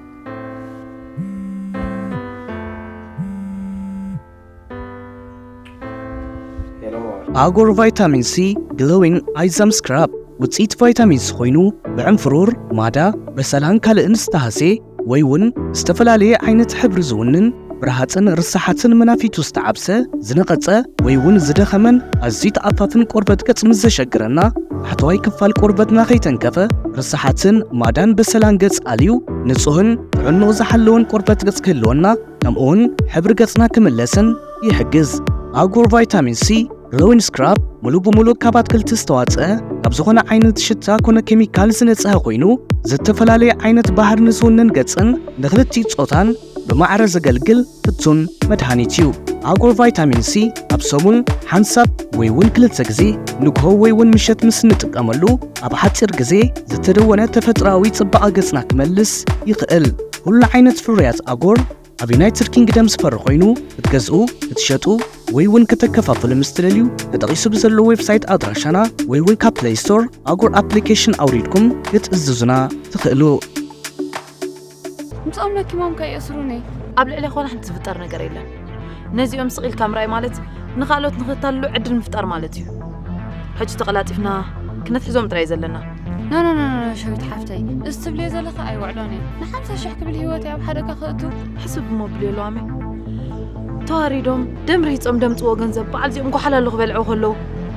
ሄሎ ማማ። ኣጎር ቫይታሚን ሲ ግሎዊን ኣይዛም ስክራብ ውፅኢት ቫይታሚን ሲ ኮይኑ ብዕንፍሩር፣ ማዳ፣ በሰላን ካልእን ዝተሃሴ ወይ እውን ዝተፈላለየ ዓይነት ሕብሪ ዝውንን ብረሃፅን ርሳሓትን መናፊቱ ዝተዓብሰ፣ ዝነቐፀ ወይ እውን ዝደኸመን ኣዝዩ ተኣፋፍን ቆርበት ገፅ ምስ ዘሸግረና ታሕተዋይ ክፋል ቆርበትና ከይተንከፈ ርሳሓትን ማዳን በሰላን ገፅ ኣልዩ ንፁህን ጥዕንኡ ዝሓለወን ቆርበት ገፅ ክህልወና ከምኡውን ሕብሪ ገፅና ክምለስን ይሕግዝ። ኣጎር ቫይታሚን ሲ ግሎዊን ስክራብ ሙሉእ ብሙሉእ ካብ ኣትክልቲ ዝተዋፀአ ካብ ዝኾነ ዓይነት ሽታ ኮነ ኬሚካል ዝነፅሀ ኮይኑ ዝተፈላለየ ዓይነት ባህሪ ንዝውንን ገፅን ንክልቲኡ ፆታን ብማዕረ ዘገልግል ፍቱን መድሃኒት እዩ። ኣጎር ቫይታሚን ሲ ኣብ ሰሙን ሓንሳብ ወይ እውን ክልተ ግዜ ንግሆ ወይ እውን ምሸት ምስ እንጥቀመሉ ኣብ ሓፂር ግዜ ዝተደወነ ተፈጥሮኣዊ ፅባቐ ገፅና ክመልስ ይኽእል። ኩሉ ዓይነት ፍርያት ኣጎር ኣብ ዩናይትድ ኪንግደም ዝፈሪ ኮይኑ ክትገዝኡ፣ ክትሸጡ ወይ እውን ከተከፋፍሉ ምስ ትደልዩ ተጠቒሱ ብዘሎ ዌብሳይት ኣድራሻና ወይ እውን ካብ ፕለይ ስቶር ኣጎር ኣፕሊኬሽን ኣውሪድኩም ክትእዝዙና ትኽእሉ። ምስኦም ለኪሞም ከይእስሩኒ። ኣብ ልዕሊ ኮና ሓንቲ ዝፍጠር ነገር የለን። ነዚኦም ስቕ ኢልካ ምርኣይ ማለት ንኻልኦት ንኽታልሉ ዕድል ምፍጣር ማለት እዩ። ሕጂ ተቐላጢፍና ክነትሕዞም ጥራይ ዘለና። ኖ ኖ ኖ ኖ ሸዊት ሓፍተይ፣ እዚ ትብልዮ ዘለኺ ኣይውዕሎን እዩ። ንሓምሳ ሽሕ ክብል ህይወተይ ኣብ ሓደጋ ከእቱ። ሕስብ እሞ ብልዮ ሎሚ። ተዋሪዶም ደም ርሂጾም ደምጽዎ ገንዘብ በዓል ዚኦም ጓሓላሉ ክበልዑ ከለዉ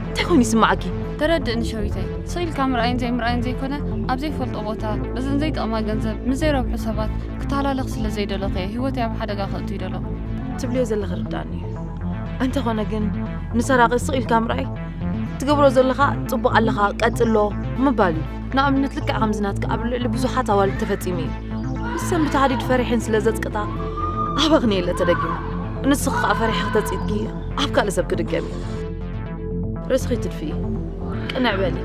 እንታይ ኮይኑ ይስማዓኪ? ተረድእኒ ሸዊተይ። ስቕ ኢልካ ምርኣይን ዘይምርኣይን ዘይኮነ፣ ኣብ ዘይፈልጦ ቦታ፣ በዘን ዘይጠቕማ ገንዘብ፣ ምስ ዘይረብሑ ሰባት ክተሃላለኽ ስለ ዘይደለኹ እየ ህይወተይ ኣብ ሓደጋ ከእቱ ይደለኹ። ትብልዮ ዘለኺ ርድኣኒ እዩ። እንተኾነ ግን፣ ንሰራቒ ስቕ ኢልካ ምርኣይ፣ ትገብሮ ዘለኻ ጽቡቕ ኣለኻ፣ ቀጽሎ ምባል እዩ። ንኣብነት፣ ልክዕ ከምዚ ናትካ ኣብ ልዕሊ ብዙሓት ኣዋልድ ተፈጺሙ እዩ። ንሰን ብቲ ሃዲድ ፈሪሐን ስለ ዘጽቅጣ፣ ኣባኽንየለ ተደጊሙ። ንስኺ ከኣ ፈሪሕኺ ተጽኢትኪ ኣብ ካልእ ሰብ ክድገም እዩ። ርእስኺ ትድፍኢ። ቅንዕ በሊ።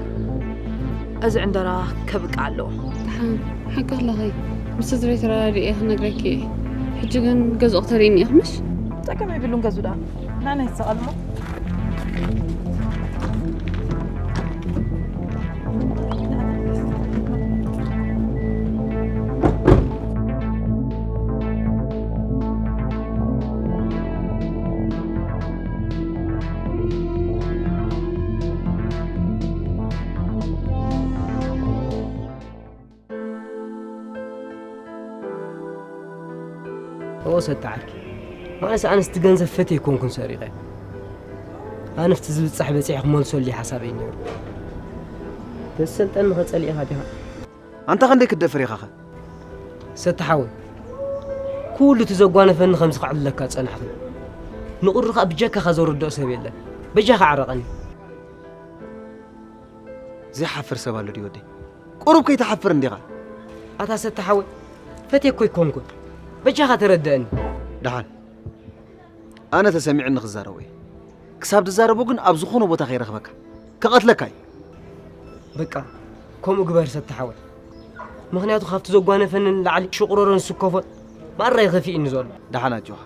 እዚ ዕንደራ ከብቅዕ ኣለዎ። ደሓን፣ ሓቂ ኣለኺ። ምስ ስድረይ ተረዳዲኤ ክነግረኪ እየ። ሕጂ ግን ገዝኡ ክተርእይኒ ኢኺ ምሽ? ጸገም የብሉን፣ ገዝኡ ደኣ ንዓና ይሰቐል እሞ። እዎ ሰጣዓር፣ ማለስ ኣነስ እቲ ገንዘብ ፈትየ ኣይኮንኩን ሰሪቐ። ኣነፍቲ ዝብጻሕ በጺሐ ክመልሰሉ እዩ ሓሳበይ ነይሩ። ተዝሰልጠኒ ከ ጸሊእኻ ዲኻ? ኣንታ ክንደይ ክትደፍር ኢኻኸ? ሰቲ ሓወይ፣ ኩሉ እቲ ዘጓነፈኒ ከምዚ ከዕልለካ ዝጸናሕኩ። ንቑሪ ከኣ ብጀካኻ ዘረድኦ ሰብ የለን። በጃኻ ዓረቐኒ። ዘይሓፍር ሰብ ኣሎ ድዩ ወደይ? ቁሩብ ከይትሓፍር እንዲኻ። ኣታ ሰቲ ሓወይ፣ ፈትየኮ ኣይኮንኩን። በጃኻ ተረድአኒ። ደሓን። ኣነ ተሰሚዑኒ ክዛረቦ እየ። ክሳብ ዝዛረቦ ግን ኣብ ዝኾነ ቦታ ከይረኽበካ። ክቐትለካ እዩ። በቃ፣ ከምኡ ግበር ሰቲ ሓወይ። ምኽንያቱ ካብቲ ዘጓነፈኒ ንላዕሊ ሽቑረሮን ስኮፎን ማራ እዩ ከፊእኒ ዘሎ። ደሓን ኣጆኻ።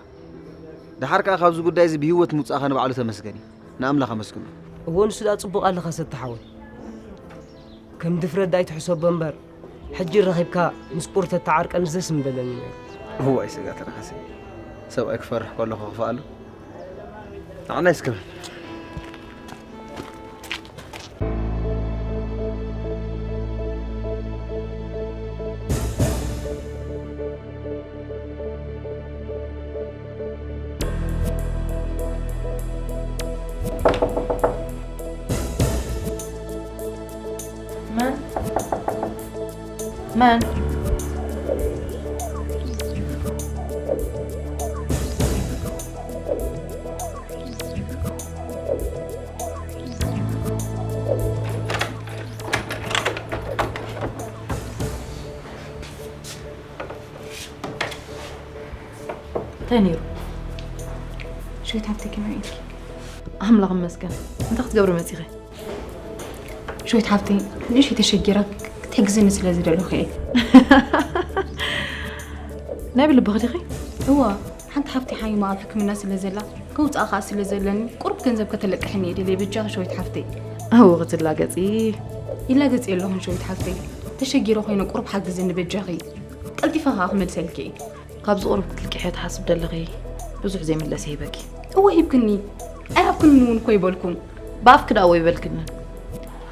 ደሓር ከኣ ካብዚ ጉዳይ እዚ ብህይወት ምውጻእኻ ንባዕሉ ተመስገን እዩ። ንኣምላኽ ኣመስግኖ። እወ፣ ንሱ ደኣ ጽቡቕ ኣለኻ ሰቲ ሓወይ። ከም ድፍረት ደኣ ኣይትሕሰቦ እምበር፣ ሕጂ ረኺብካ ምስ ቁሪ ተተዓርቀኒ ደስ ምበለኒ ነይሩ። እዋይ ስጋ ተረኸሰ። ሰብኣይ ክፈርሕ ከሎ ክኽፋእ ኣሎ። ንዓናይ እስከ በል። መን? መን? እንታይ ነይሩ? ሸዊት ሃብተይ ከመይ ኢልኪ? ኣምላኽ ይመስገን። እንታይ ክትገብሪ መጺኺ? ሸዊት ሃብተይ፣ ንእሽተይ ተሸጊረ ክትሕግዝኒ ስለ ዝደለኹ እየ። ናይ ብልብኺ ዲኺ? እወ፣ ሓንቲ ሓፍተይ ሓሚማ ኣብ ሕክምና ስለ ዘላ፣ ከውጽኣ ከኣ ስለ ዘለኒ፣ ቁሩብ ገንዘብ ከተለቅሕኒ እየ ደልየ፣ በጃኺ ሸዊት ሓፍተይ። እወ፣ ክትላገጺ። ይላገጽ የለኹን ሸዊት ሓፍተይ። ተሸጊረ ኮይነ ቁሩብ ሓግዝኒ በጃኺ። ቀልጢፈ ከኣ ክመልሰልኪ እየ። ካብዚ ቁሩብ ክትልቅሕዮ ትሓስብ ደለኺ፣ ብዙሕ ዘይምለስ ይህበኪ። እወ ሂብክኒ። ኣይሃብክንን እውን እኮ ይበልኩን። ብኣፍኪ ደኣ እወ ይበልክንን።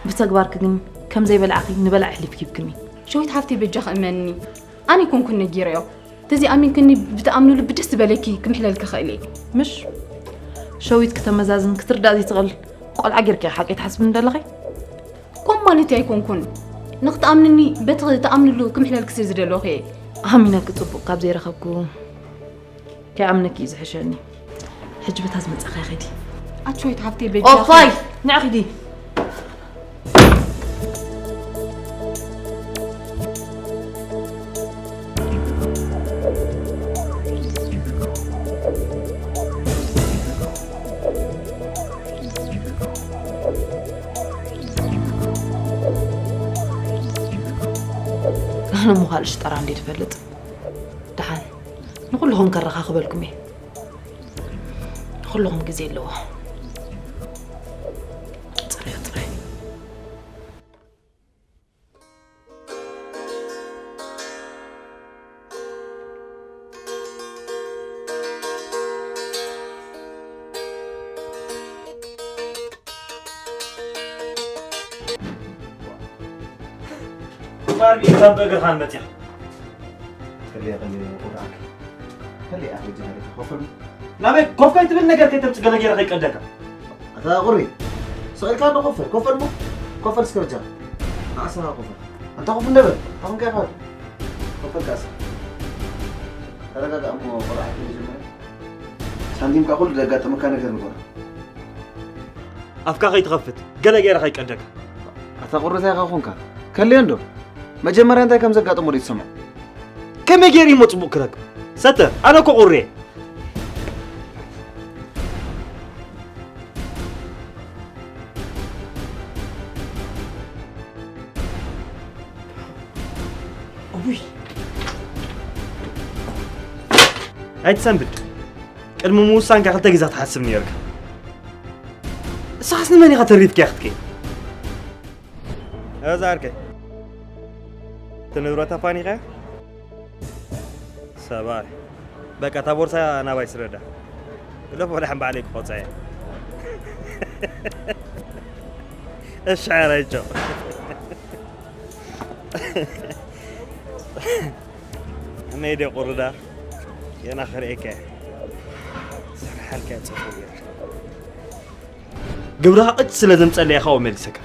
ብተግባርኪ ግን ከም ዘይበላዕኺ ንበላዕ ኣሕሊፍኪ ሂብክኒ። ሸዊት ሓፍተይ በጃኺ እመንኒ። ኣነ ኣይኮንኩን ነጊረዮ። ተዘይኣሚንክኒ ብትኣምንሉ ብደስ ዝበለኪ ክምሕለልኪ ክእል እየ። ምሽ ሸዊት ክተመዛዝን ክትርዳእ ዘይትኽእል ቆልዓ ጌርኪ ሓቂ ትሓስብኒ ደለኺ? ኮም ማለት ኣይኮንኩን። ንኽትኣምንኒ በቲ ትኣምንሉ ክምሕለልኪ ስለ ዝደለኹ እየ። ኣሚነኪ ጽቡቕ ካብ ዘይረኸብኩ ከይኣምነኪ እዩ ዝሕሸኒ። ሕጂ በታ ዝመጻኻያ ኸዲ። ኣቲ ሸዊት ሓፍተይ በጃኺ። ኦፋይ! ንዕ ኺዲ። ኣነ እሞ ካልእ ሽጠራ እንዴ ትፈልጥ? ደሓን ንኹልኹም ከረኻኽበልኩም እየ። ንኹልኹም ግዜ ኣለዎ። ጽርዮ ጥራይ። ባርቢ ካብ እግርኻ መፂኻ። ከለያ፣ ከለያ፣ ቁርኣን። ከለያ፣ ኣኺ ጀሃሪ፣ ኮፈል። ናበይ ኮፍ ከይትብል ነገር ከይተምጽእ ገለ ገይረ ከይቀደካ። ኣታ ቁሪ፣ ስቕ ኢልካ እንዶ ኮፈል፣ ኮፈል እሞ። ኮፈል እስከ በጃኻ። ንዓሳ ኮፈል። ኣንታ ኮፍ እንደበል፣ ኣታ ኮንካ ኢኻ። ኮፈል ካሳ። ተረጋጋእ እሞ ቁርኣን መጀመርያ። ሳንቲም ከኣ ኩሉ ዘጋጠመካ ነገር ንገሮ። ኣፍካ ከይትኸፍት፣ ገለ ገይረ ከይቀደካ። ኣታ ቁሪ እንታይ ኢኻ ኮንካ? ከልዮ እንዶ። መጀመርያ እንታይ ከም ዘጋጠሞ ዶ ትሰምዖ? ከመይ ገይሩ እሞ ጽቡቕ ክረክብ? ሰተ፣ ኣነ እኮ ቁሪ እየ። እውይ። ኣይትሰንብድ። ቅድሚ ምውሳንካ ክልተ ግዜ ክትሓስብ ነይርካ። ንስኻስ ንመን ኢኻ ተሪፍካያ ክትከይድ? እዛ ዓርከይ፣ እቲ ንብረት ኣፋኒኻያ? ሰብኣይ፣ በቃ፣ እታ ቦርሳ ናባይ ስደዳ። ግደፎ፣ ደሓን ባዕለይ ክቆጻ እየ። እሺ፣ ዓራይቾ። እመይ፣ ደ ቁርዳ፣ የና ክርእየካ እየ። ስራሕ ሓልካ ጽፉ ገይራ። ግብርኻ ቅጭ ስለ ዘምጸለየ ካብኡ መሊሰካ።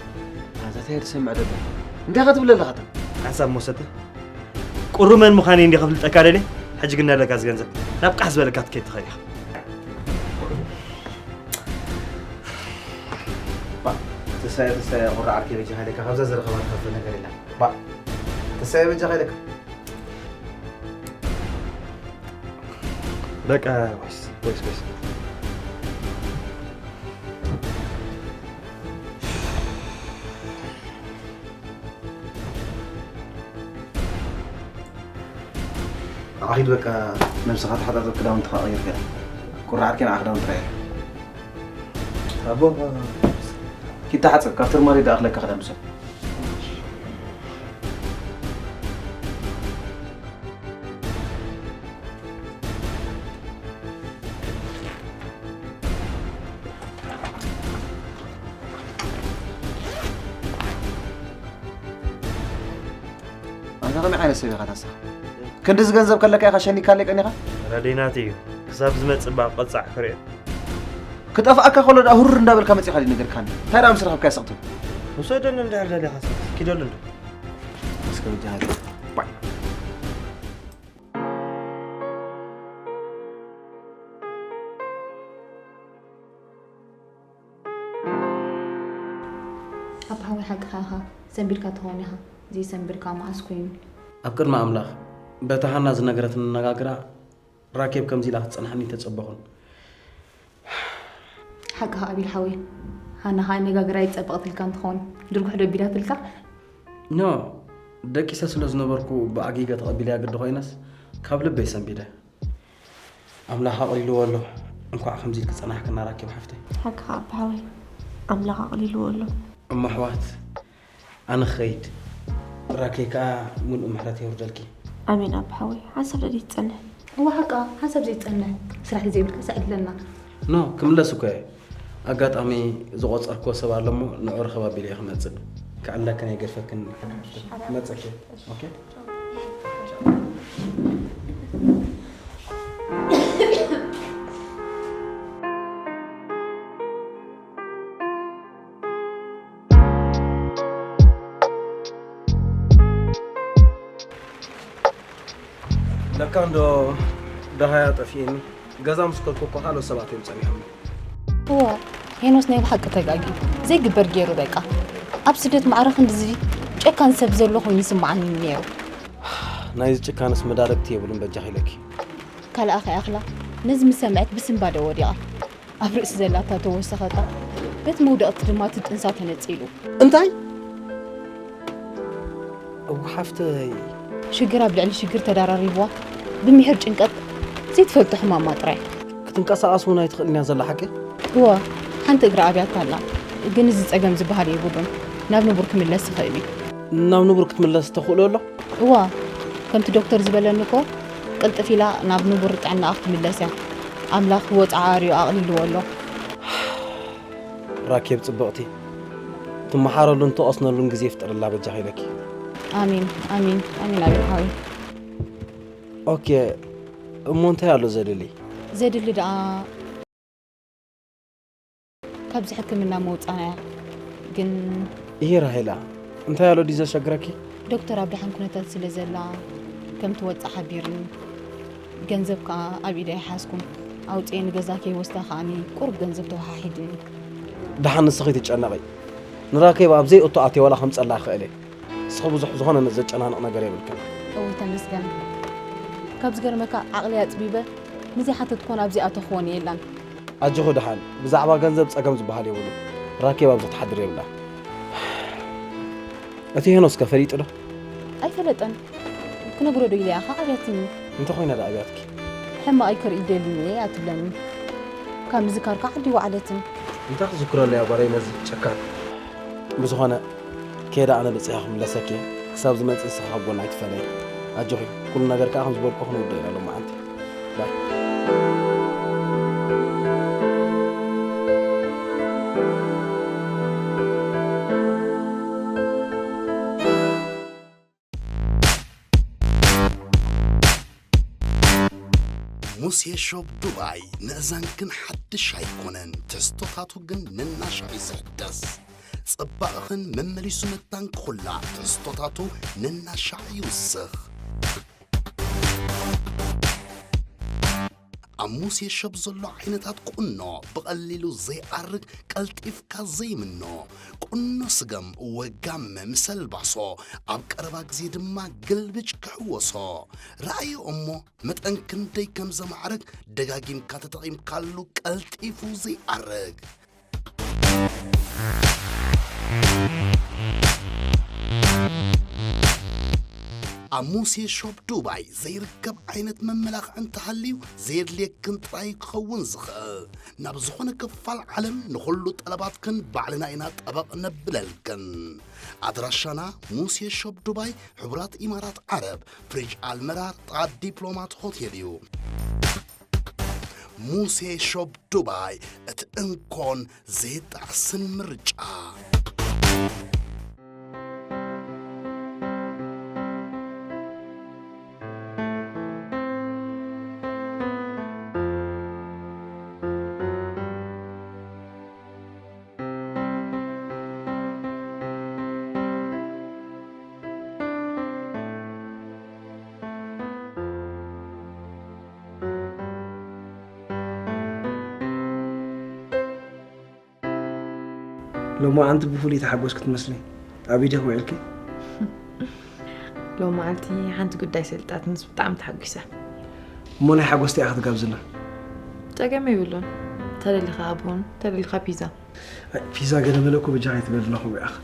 ኣታ እንታይ ትሰምዕ ደሎ? እንታይ ኢኻ ትብል ኣለኻ? ሓንሳብ መውሰተ። ቁሪ መን ምዃነይ እንዲ ከፍልጠካ ደልየ። ሕጂ ግን ነለካ ዝገንዘብ ናብ ቃሕ ዝበለካ ትከይድ ትኸይድ ኢኻ። ባ፣ ተሳየ፣ ተሳየ፣ ቁሪ ዓርከይ በጃኻ ኢለካ ካብዛ ዝረኸባ ትኸፍል ነገር የለን። ባ፣ ተሳየ በጃኻ ኢለካ። በቃ ወይስ፣ ወይስ፣ ወይስ። ኣኺድ በቃ ነብስኻ ተሓጻጸብ ክዳውንትኻ ቀይር ገለ። ቁራዓት ከና ክዳውንቲ ራእየ። ኣቦ ኪድ ተሓጸብ ካብ ትርማሪ ደኣ ክለካ ክዳን ምሰል። ኣንታ ከመይ ዓይነት ሰብ ኢኻ ታሳ? ክንድዚ ገንዘብ ከለካ ኢኻ ሸኒካለይ ቀኒኻ? ረዴናት እዩ። ክሳብ ዝመጽእ እባ ቅጻዕ ክርእዮ። ክጠፍኣካ ከሎ ደኣ ሁርር እንዳበልካ መጺኻ ድዩ ነገርካኒ? እንታይ ደኣ ምስ ረኸብካዮ ስቕ ትብል? ውሰደሉ እንድሕር ደሊኻ፣ ኪደሉ እንዶ። እስከ በጃኻ። ባይ። ኣባ ሓወይ፣ ሓቅኻ ኢኻ። ሰንቢድካ ትኸውን ኢኻ። ዘይሰንብድ ከኣ መዓስ ኮይኑ? ኣብ ቅድሚ ኣምላኽ፣ በታ ሃና ዝነገረትኒ ኣነጋግራ ራኬብ ከምዚ ኢላ ክትጸንሓኒ ኣይተጸበኹን። ሓቅኻ ኣቤል ሓወይ። ሃና ከኣ ኣነጋግራ ኣይጸበቐትልካን ትኸውን። ድርጉሕ ዶ ኣቢላትልካ? ኖ፣ ደቂሰ ስለ ዝነበርኩ ብኣጊገ ተቐቢለያ ግዲ ኮይነስ፣ ካብ ልበይ ሰንቢደ። ኣምላኽ ኣቕሊልዎ ኣሎ። እንኳዕ ከምዚ ኢልኪ ጸናሕክና ራኬብ ሓፍተይ። ሓቅኻ ኣባ ሓወይ፣ ኣምላኽ ኣቕሊልዎ ኣሎ። እሞ ኣሕዋት፣ ኣነ ክኸይድ፣ ራኬብ ከኣ ምሉእ ምሕረት የውርደልኪ። ኣሜን ኣባ ሓወይ፣ ሓንሳብ ደኣ ዘይትጸንሕ። እወ ሓቃ፣ ሓንሳብ ዘይትጸንሕ። ስራሕ ዘይብልካ ሰዕድለና። ኖ፣ ክምለስ እኮ እየ። ኣጋጣሚ ዝቖጸርክዎ ሰብ ኣሎ እሞ ንዑ ርኸብ ኣቢለ እየ ክመጽእ። ክዕለክን ኣይገድፈክን። ክመጽእ እየ። ኦኬ? ለካ እንዶ ደሃያ ጠፊኤኒ። ገዛ ምስ ከድኩ እኮ ካልኦት ሰባት እዮም ጸኒሖም። እወ፣ ሄኖስ ናይ ብሓቂ ተጋግዩ። ዘይግበር ገይሩ በቃ። ኣብ ስደት ማዕረ ክንድዚ ጨካን ሰብ ዘሎ ኮይኑ ይስምዓኒ ነይሩ። ናይዚ ጭካነስ መዳርግቲ የብሉን በጃኺ ኢለኪ። ካልኣ ከይኣኽላ ነዚ ምስ ሰምዐት ብስንባደ ወዲቓ። ኣብ ርእሲ ዘላታ ተወሰኸታ፣ በቲ መውደቕቲ ድማ እቲ ጥንሳ ተነጺሉ። እንታይ? እወ ሓፍተይ። ሽግር ኣብ ልዕሊ ሽግር ተደራሪብዋ፣ ብምሒር ጭንቀት ዘይትፈልጦ ሕማማ ጥራይ። ክትንቀሳቐስ እውን ኣይትኽእልን እያ ዘላ ሓቂ? እወ፣ ሓንቲ እግራ ኣብያታ ኣላ። ግን እዚ ጸገም ዝበሃል የብሉን። ናብ ንቡር ክምለስ ይኽእል እዩ። ናብ ንቡር ክትምለስ ተኽእሎ ኣሎ? እወ፣ ከምቲ ዶክተር ዝበለኒ እኮ፣ ቅልጥፍ ኢላ ናብ ንቡር ጥዕናኣ ክትምለስ እያ። ኣምላኽ ወጽዓ ኣርዩ ኣቕሊልዎ ኣሎ። ራኬብ ጽብቕቲ፣ ትመሓረሉን ትቐስነሉን ግዜ ይፍጠረላ በጃኺ ኢለኪ። ኣሜን፣ ኣሜን፣ ኣሜን ኣቤል ሓወይ። ኦኬ፣ እሞ እንታይ ኣሎ ዘድሊ? ዘድሊ ደኣ ካብዚ ሕክምና ምውጻና እያ። ግን ይሄ ራሄላ፣ እንታይ ኣሎ ድዩ ዘሸግረኪ? ዶክተር ኣብ ደሓን ኩነታት ስለ ዘላ ከም ትወጽእ ሓቢርኒ። ገንዘብ ከኣ ኣብ ኢደ ኣይሓዝኩን። ኣውጽኤ ንገዛ ከይወስዳ ከኣኒ ቁሩብ ገንዘብ ተወሓሒድኒ። ደሓን ንስኺ ትጨነቒ። ንራኬብ ኣብ ዘይእቶ ኣትየ ዋላ ከምጸላ ክእል እየ። ንስኺ ብዙሕ ዝኾነ ዘጨናንቕ ነገር የብልክን። እውይ ተመስገን። ካብ ዝገርመካ ዓቕሊ ኣጽቢበ ንዘይሓተትኮን ኣብ ዘይኣተኽዎን የላን። ኣጆኺ ደሓን፣ ብዛዕባ ገንዘብ ጸገም ዝበሃል የብሉን። ራኬብ ኣብዚ ክትሓድር የብላን። እቲ ሄኖስ ከ ፈሊጡ ዶ? ኣይፈለጠን። ክነግሮ ዶ ኢለ እያ፣ ከኣ ኣብያትኒ። እንተኾይና ደኣ ኣብያትኪ? ሕማቕ ኣይክርኢ ደልዩኒ እያ ትብለኒ። ካብ ምዝካር ከኣ ዓዲ ወዓለትን። እንታይ ክዝክረሉ እያ ጓለይ ነዚ ጨካን? ብዝኾነ፣ ከይደ ኣነ በጺሐ ክምለሰኪ እየ። ክሳብ ዝመጽእ ንስኺ ካብ ጎና ኣይትፈለዪ። ኣጆኺ፣ ኩሉ ነገር ከኣ ከም ዝበልኩ ክንውድኦ ኢና ሎማዓንቲ። ባይ። ሙሴ ሾፕ ዱባይ ንእዛንክን ሓድሽ ኣይኮነን፣ ትሕዝቶታቱ ግን ነናሻዕ እዩ ዝሕደስ። ጽባቕኽን መመሊሱ መታን ክኹላዕ፣ ትሕዝቶታቱ ነናሻዕ ይውስኽ። ኣብ ሙሴ ሾፕ ዘሎ ዓይነታት ቁኖ ብቐሊሉ ዘይኣርግ፣ ቀልጢፍካ ዘይምኖ፣ ቁኖ ስገም ወጋመ ምስ ኣልባሶ፣ ኣብ ቀረባ ግዜ ድማ ግልብጭ ክሕወሶ። ረኣዮ እሞ መጠን ክንደይ ከም ዘማዕርግ ደጋጊምካ ተጠቒምካሉ ቀልጢፉ ዘይኣርግ። ኣብ ሙሴ ሾፕ ዱባይ ዘይርከብ ዓይነት መመላኽዒ እንተሃልዩ ዘየድልየክን ጥራይ ክኸውን ዝኽእል። ናብ ዝኾነ ክፋል ዓለም ንኹሉ ጠለባትክን ባዕልና ኢና ጠበቕ ነብለልክን። ኣድራሻና ሙሴ ሾፕ ዱባይ፣ ሕቡራት ኢማራት ዓረብ፣ ፍሪጅ ኣልመራር፣ ጥቓ ዲፕሎማት ሆቴል እዩ። ሙሴ ሾፕ ዱባይ፣ እቲ እንኮን ዘይጣዕስን ምርጫ። ሎማዓንቲ ብፍሉይ ተሓጎስኪ ትመስሊ። ኣበይ ዲኺ ውዒልኪ? ሎማዓንቲ ሓንቲ ጉዳይ ሰሊጣትንስ ብጣዕሚ ተሓጒሰ። እሞ ናይ ሓጎስ እንታይ ኢኻ ትጋብዝና? ጸገም የብሉን። ተደሊኻ ቡን፣ ተደሊኻ ፒዛ። ኣይ፣ ፒዛ ገለ መለ እኮ በጃኻ ኣይትበል ኣለኹ፣ ወይ ኣኽ።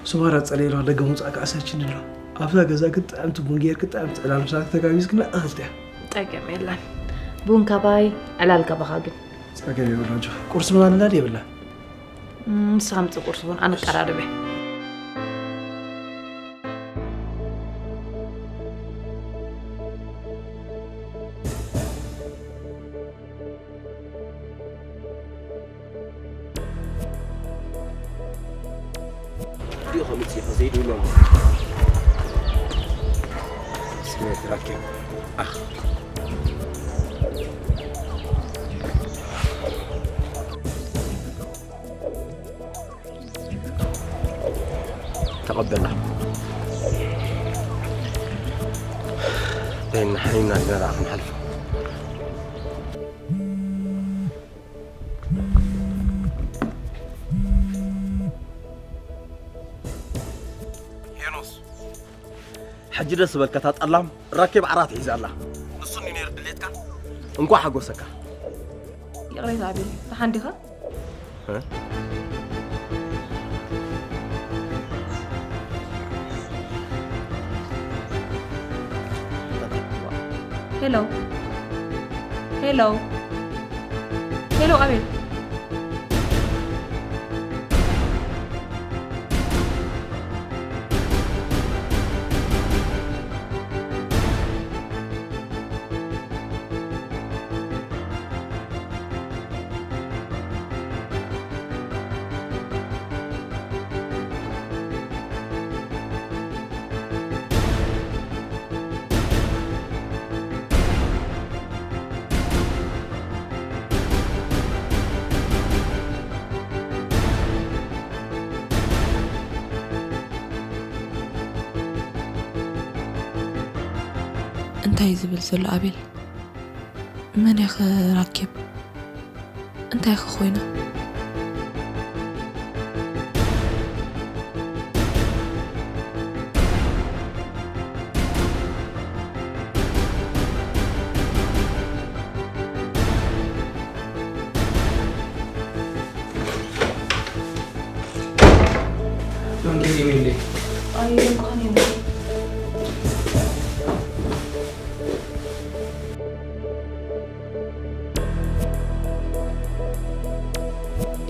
ሱማራ ጸለይ ኣለኹ፣ ደገ ምውጻእ ከኣ ኣሰልችኒ ኣሎ። ኣብዛ ገዛ ግን ጥዕምቲ ቡን ጌርኪ፣ ጥዕምቲ ዕላል ምሳኺ ተጋቢዝክና እኽልቲ እያ። ጸገም የለን። ቡን ካባይ፣ ዕላል ካባኻ ግን። ጸገም የብሉን ኣጆኺ። ቁርሲ ምባል ነዳዲ የብላን። እም፣ ንስኻ ምጽእ ቁርሲ ቡን ኣነቀራርበ። ዲኡ ከምጽእ ኢኻ ዘይድውሎም። ስሜት ራኪብ ኣኽ። ተቐበላ። በይና ሓይና ገራ ክንሓልፎ። ሄኖስ፣ ሕጂ ደስ በልካ፣ እታ ጠላም ራኬብ ዓራት ሒዛ ኣላ። ንሱ እንዲ ነይሩ ድሌትካ። እንኳዕ ሓጎሰካ። ይቕሬታ ኣቤል፣ ደሓን ዲኻ? እ? ሄሎ፣ ሄሎ፣ ሄሎ፣ ኣቤል። እንታይ እዩ ዝብል ዘሎ ኣቤል? መን እያ ኸ ራኬብ? እንታይ ኸ ኮይና?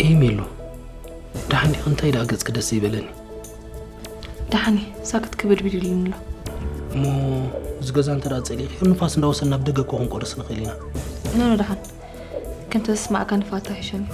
ኤሜሎ፣ ደሓን ዲኺ? እንታይ ደኣ ገጽኪ ደስ ዘይበለኒ? ደሓን እየ፣ ሳክት ክብል ቢሉ ኢሉኒ ኣሎ። እሞ እዚ ገዛ እንተ ደኣ ጸሊእክዮ፣ ንፋስ እንዳወሰድና ናብ ደገ እኮ ክንቆርስ ንኽእል ኢና። ኖኖ፣ ደሓን ከምቲ ዘስማዕካ ንፋታ ይሕሸኒ።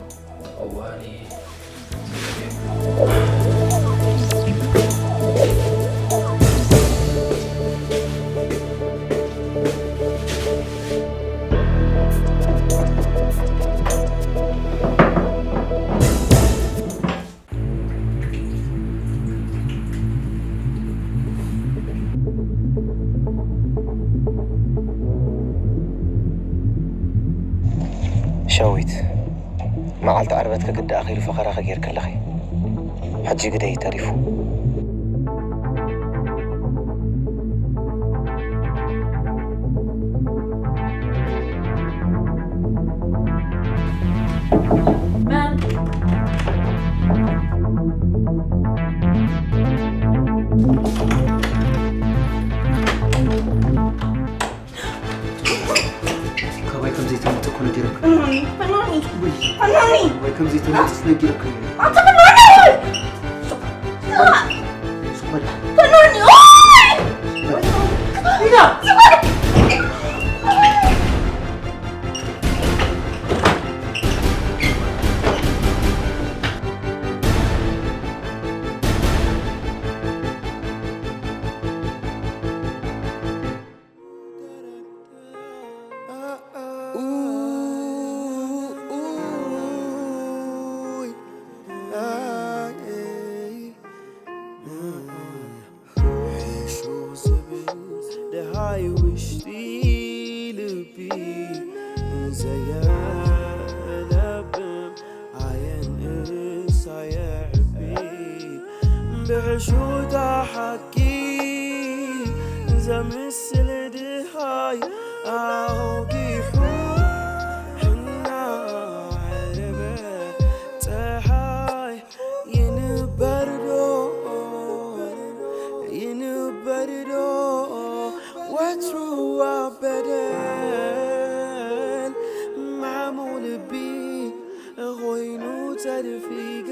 ሸዊት፣ መዓልቲ ዓርበት ክግዳእ ኣኺሉ ፈኸራ ከጌርኪ ኣለኺ። ሕጂ ግደይ ተሪፉ። ካባይ ከም ዘይትመጽእ እኮ ነጊረካ። ፈኖኒ፣ ፈኖኒ፣ ፈኖኒ። ካባይ ከም ዘይትመጽእ ነጊረካ። ኣታ ፈኖኒ! ፈኖኒ! ብሕሹታ ሓቂ ዘምስል ድሃይ ኣውጊሑ እናዓረበ ጸሓይ ይንበርዶ ይንበርዶ ወትሩ ኣብ በደል ማዕሙቕ ልቢ ኾይኑ ተድፊገ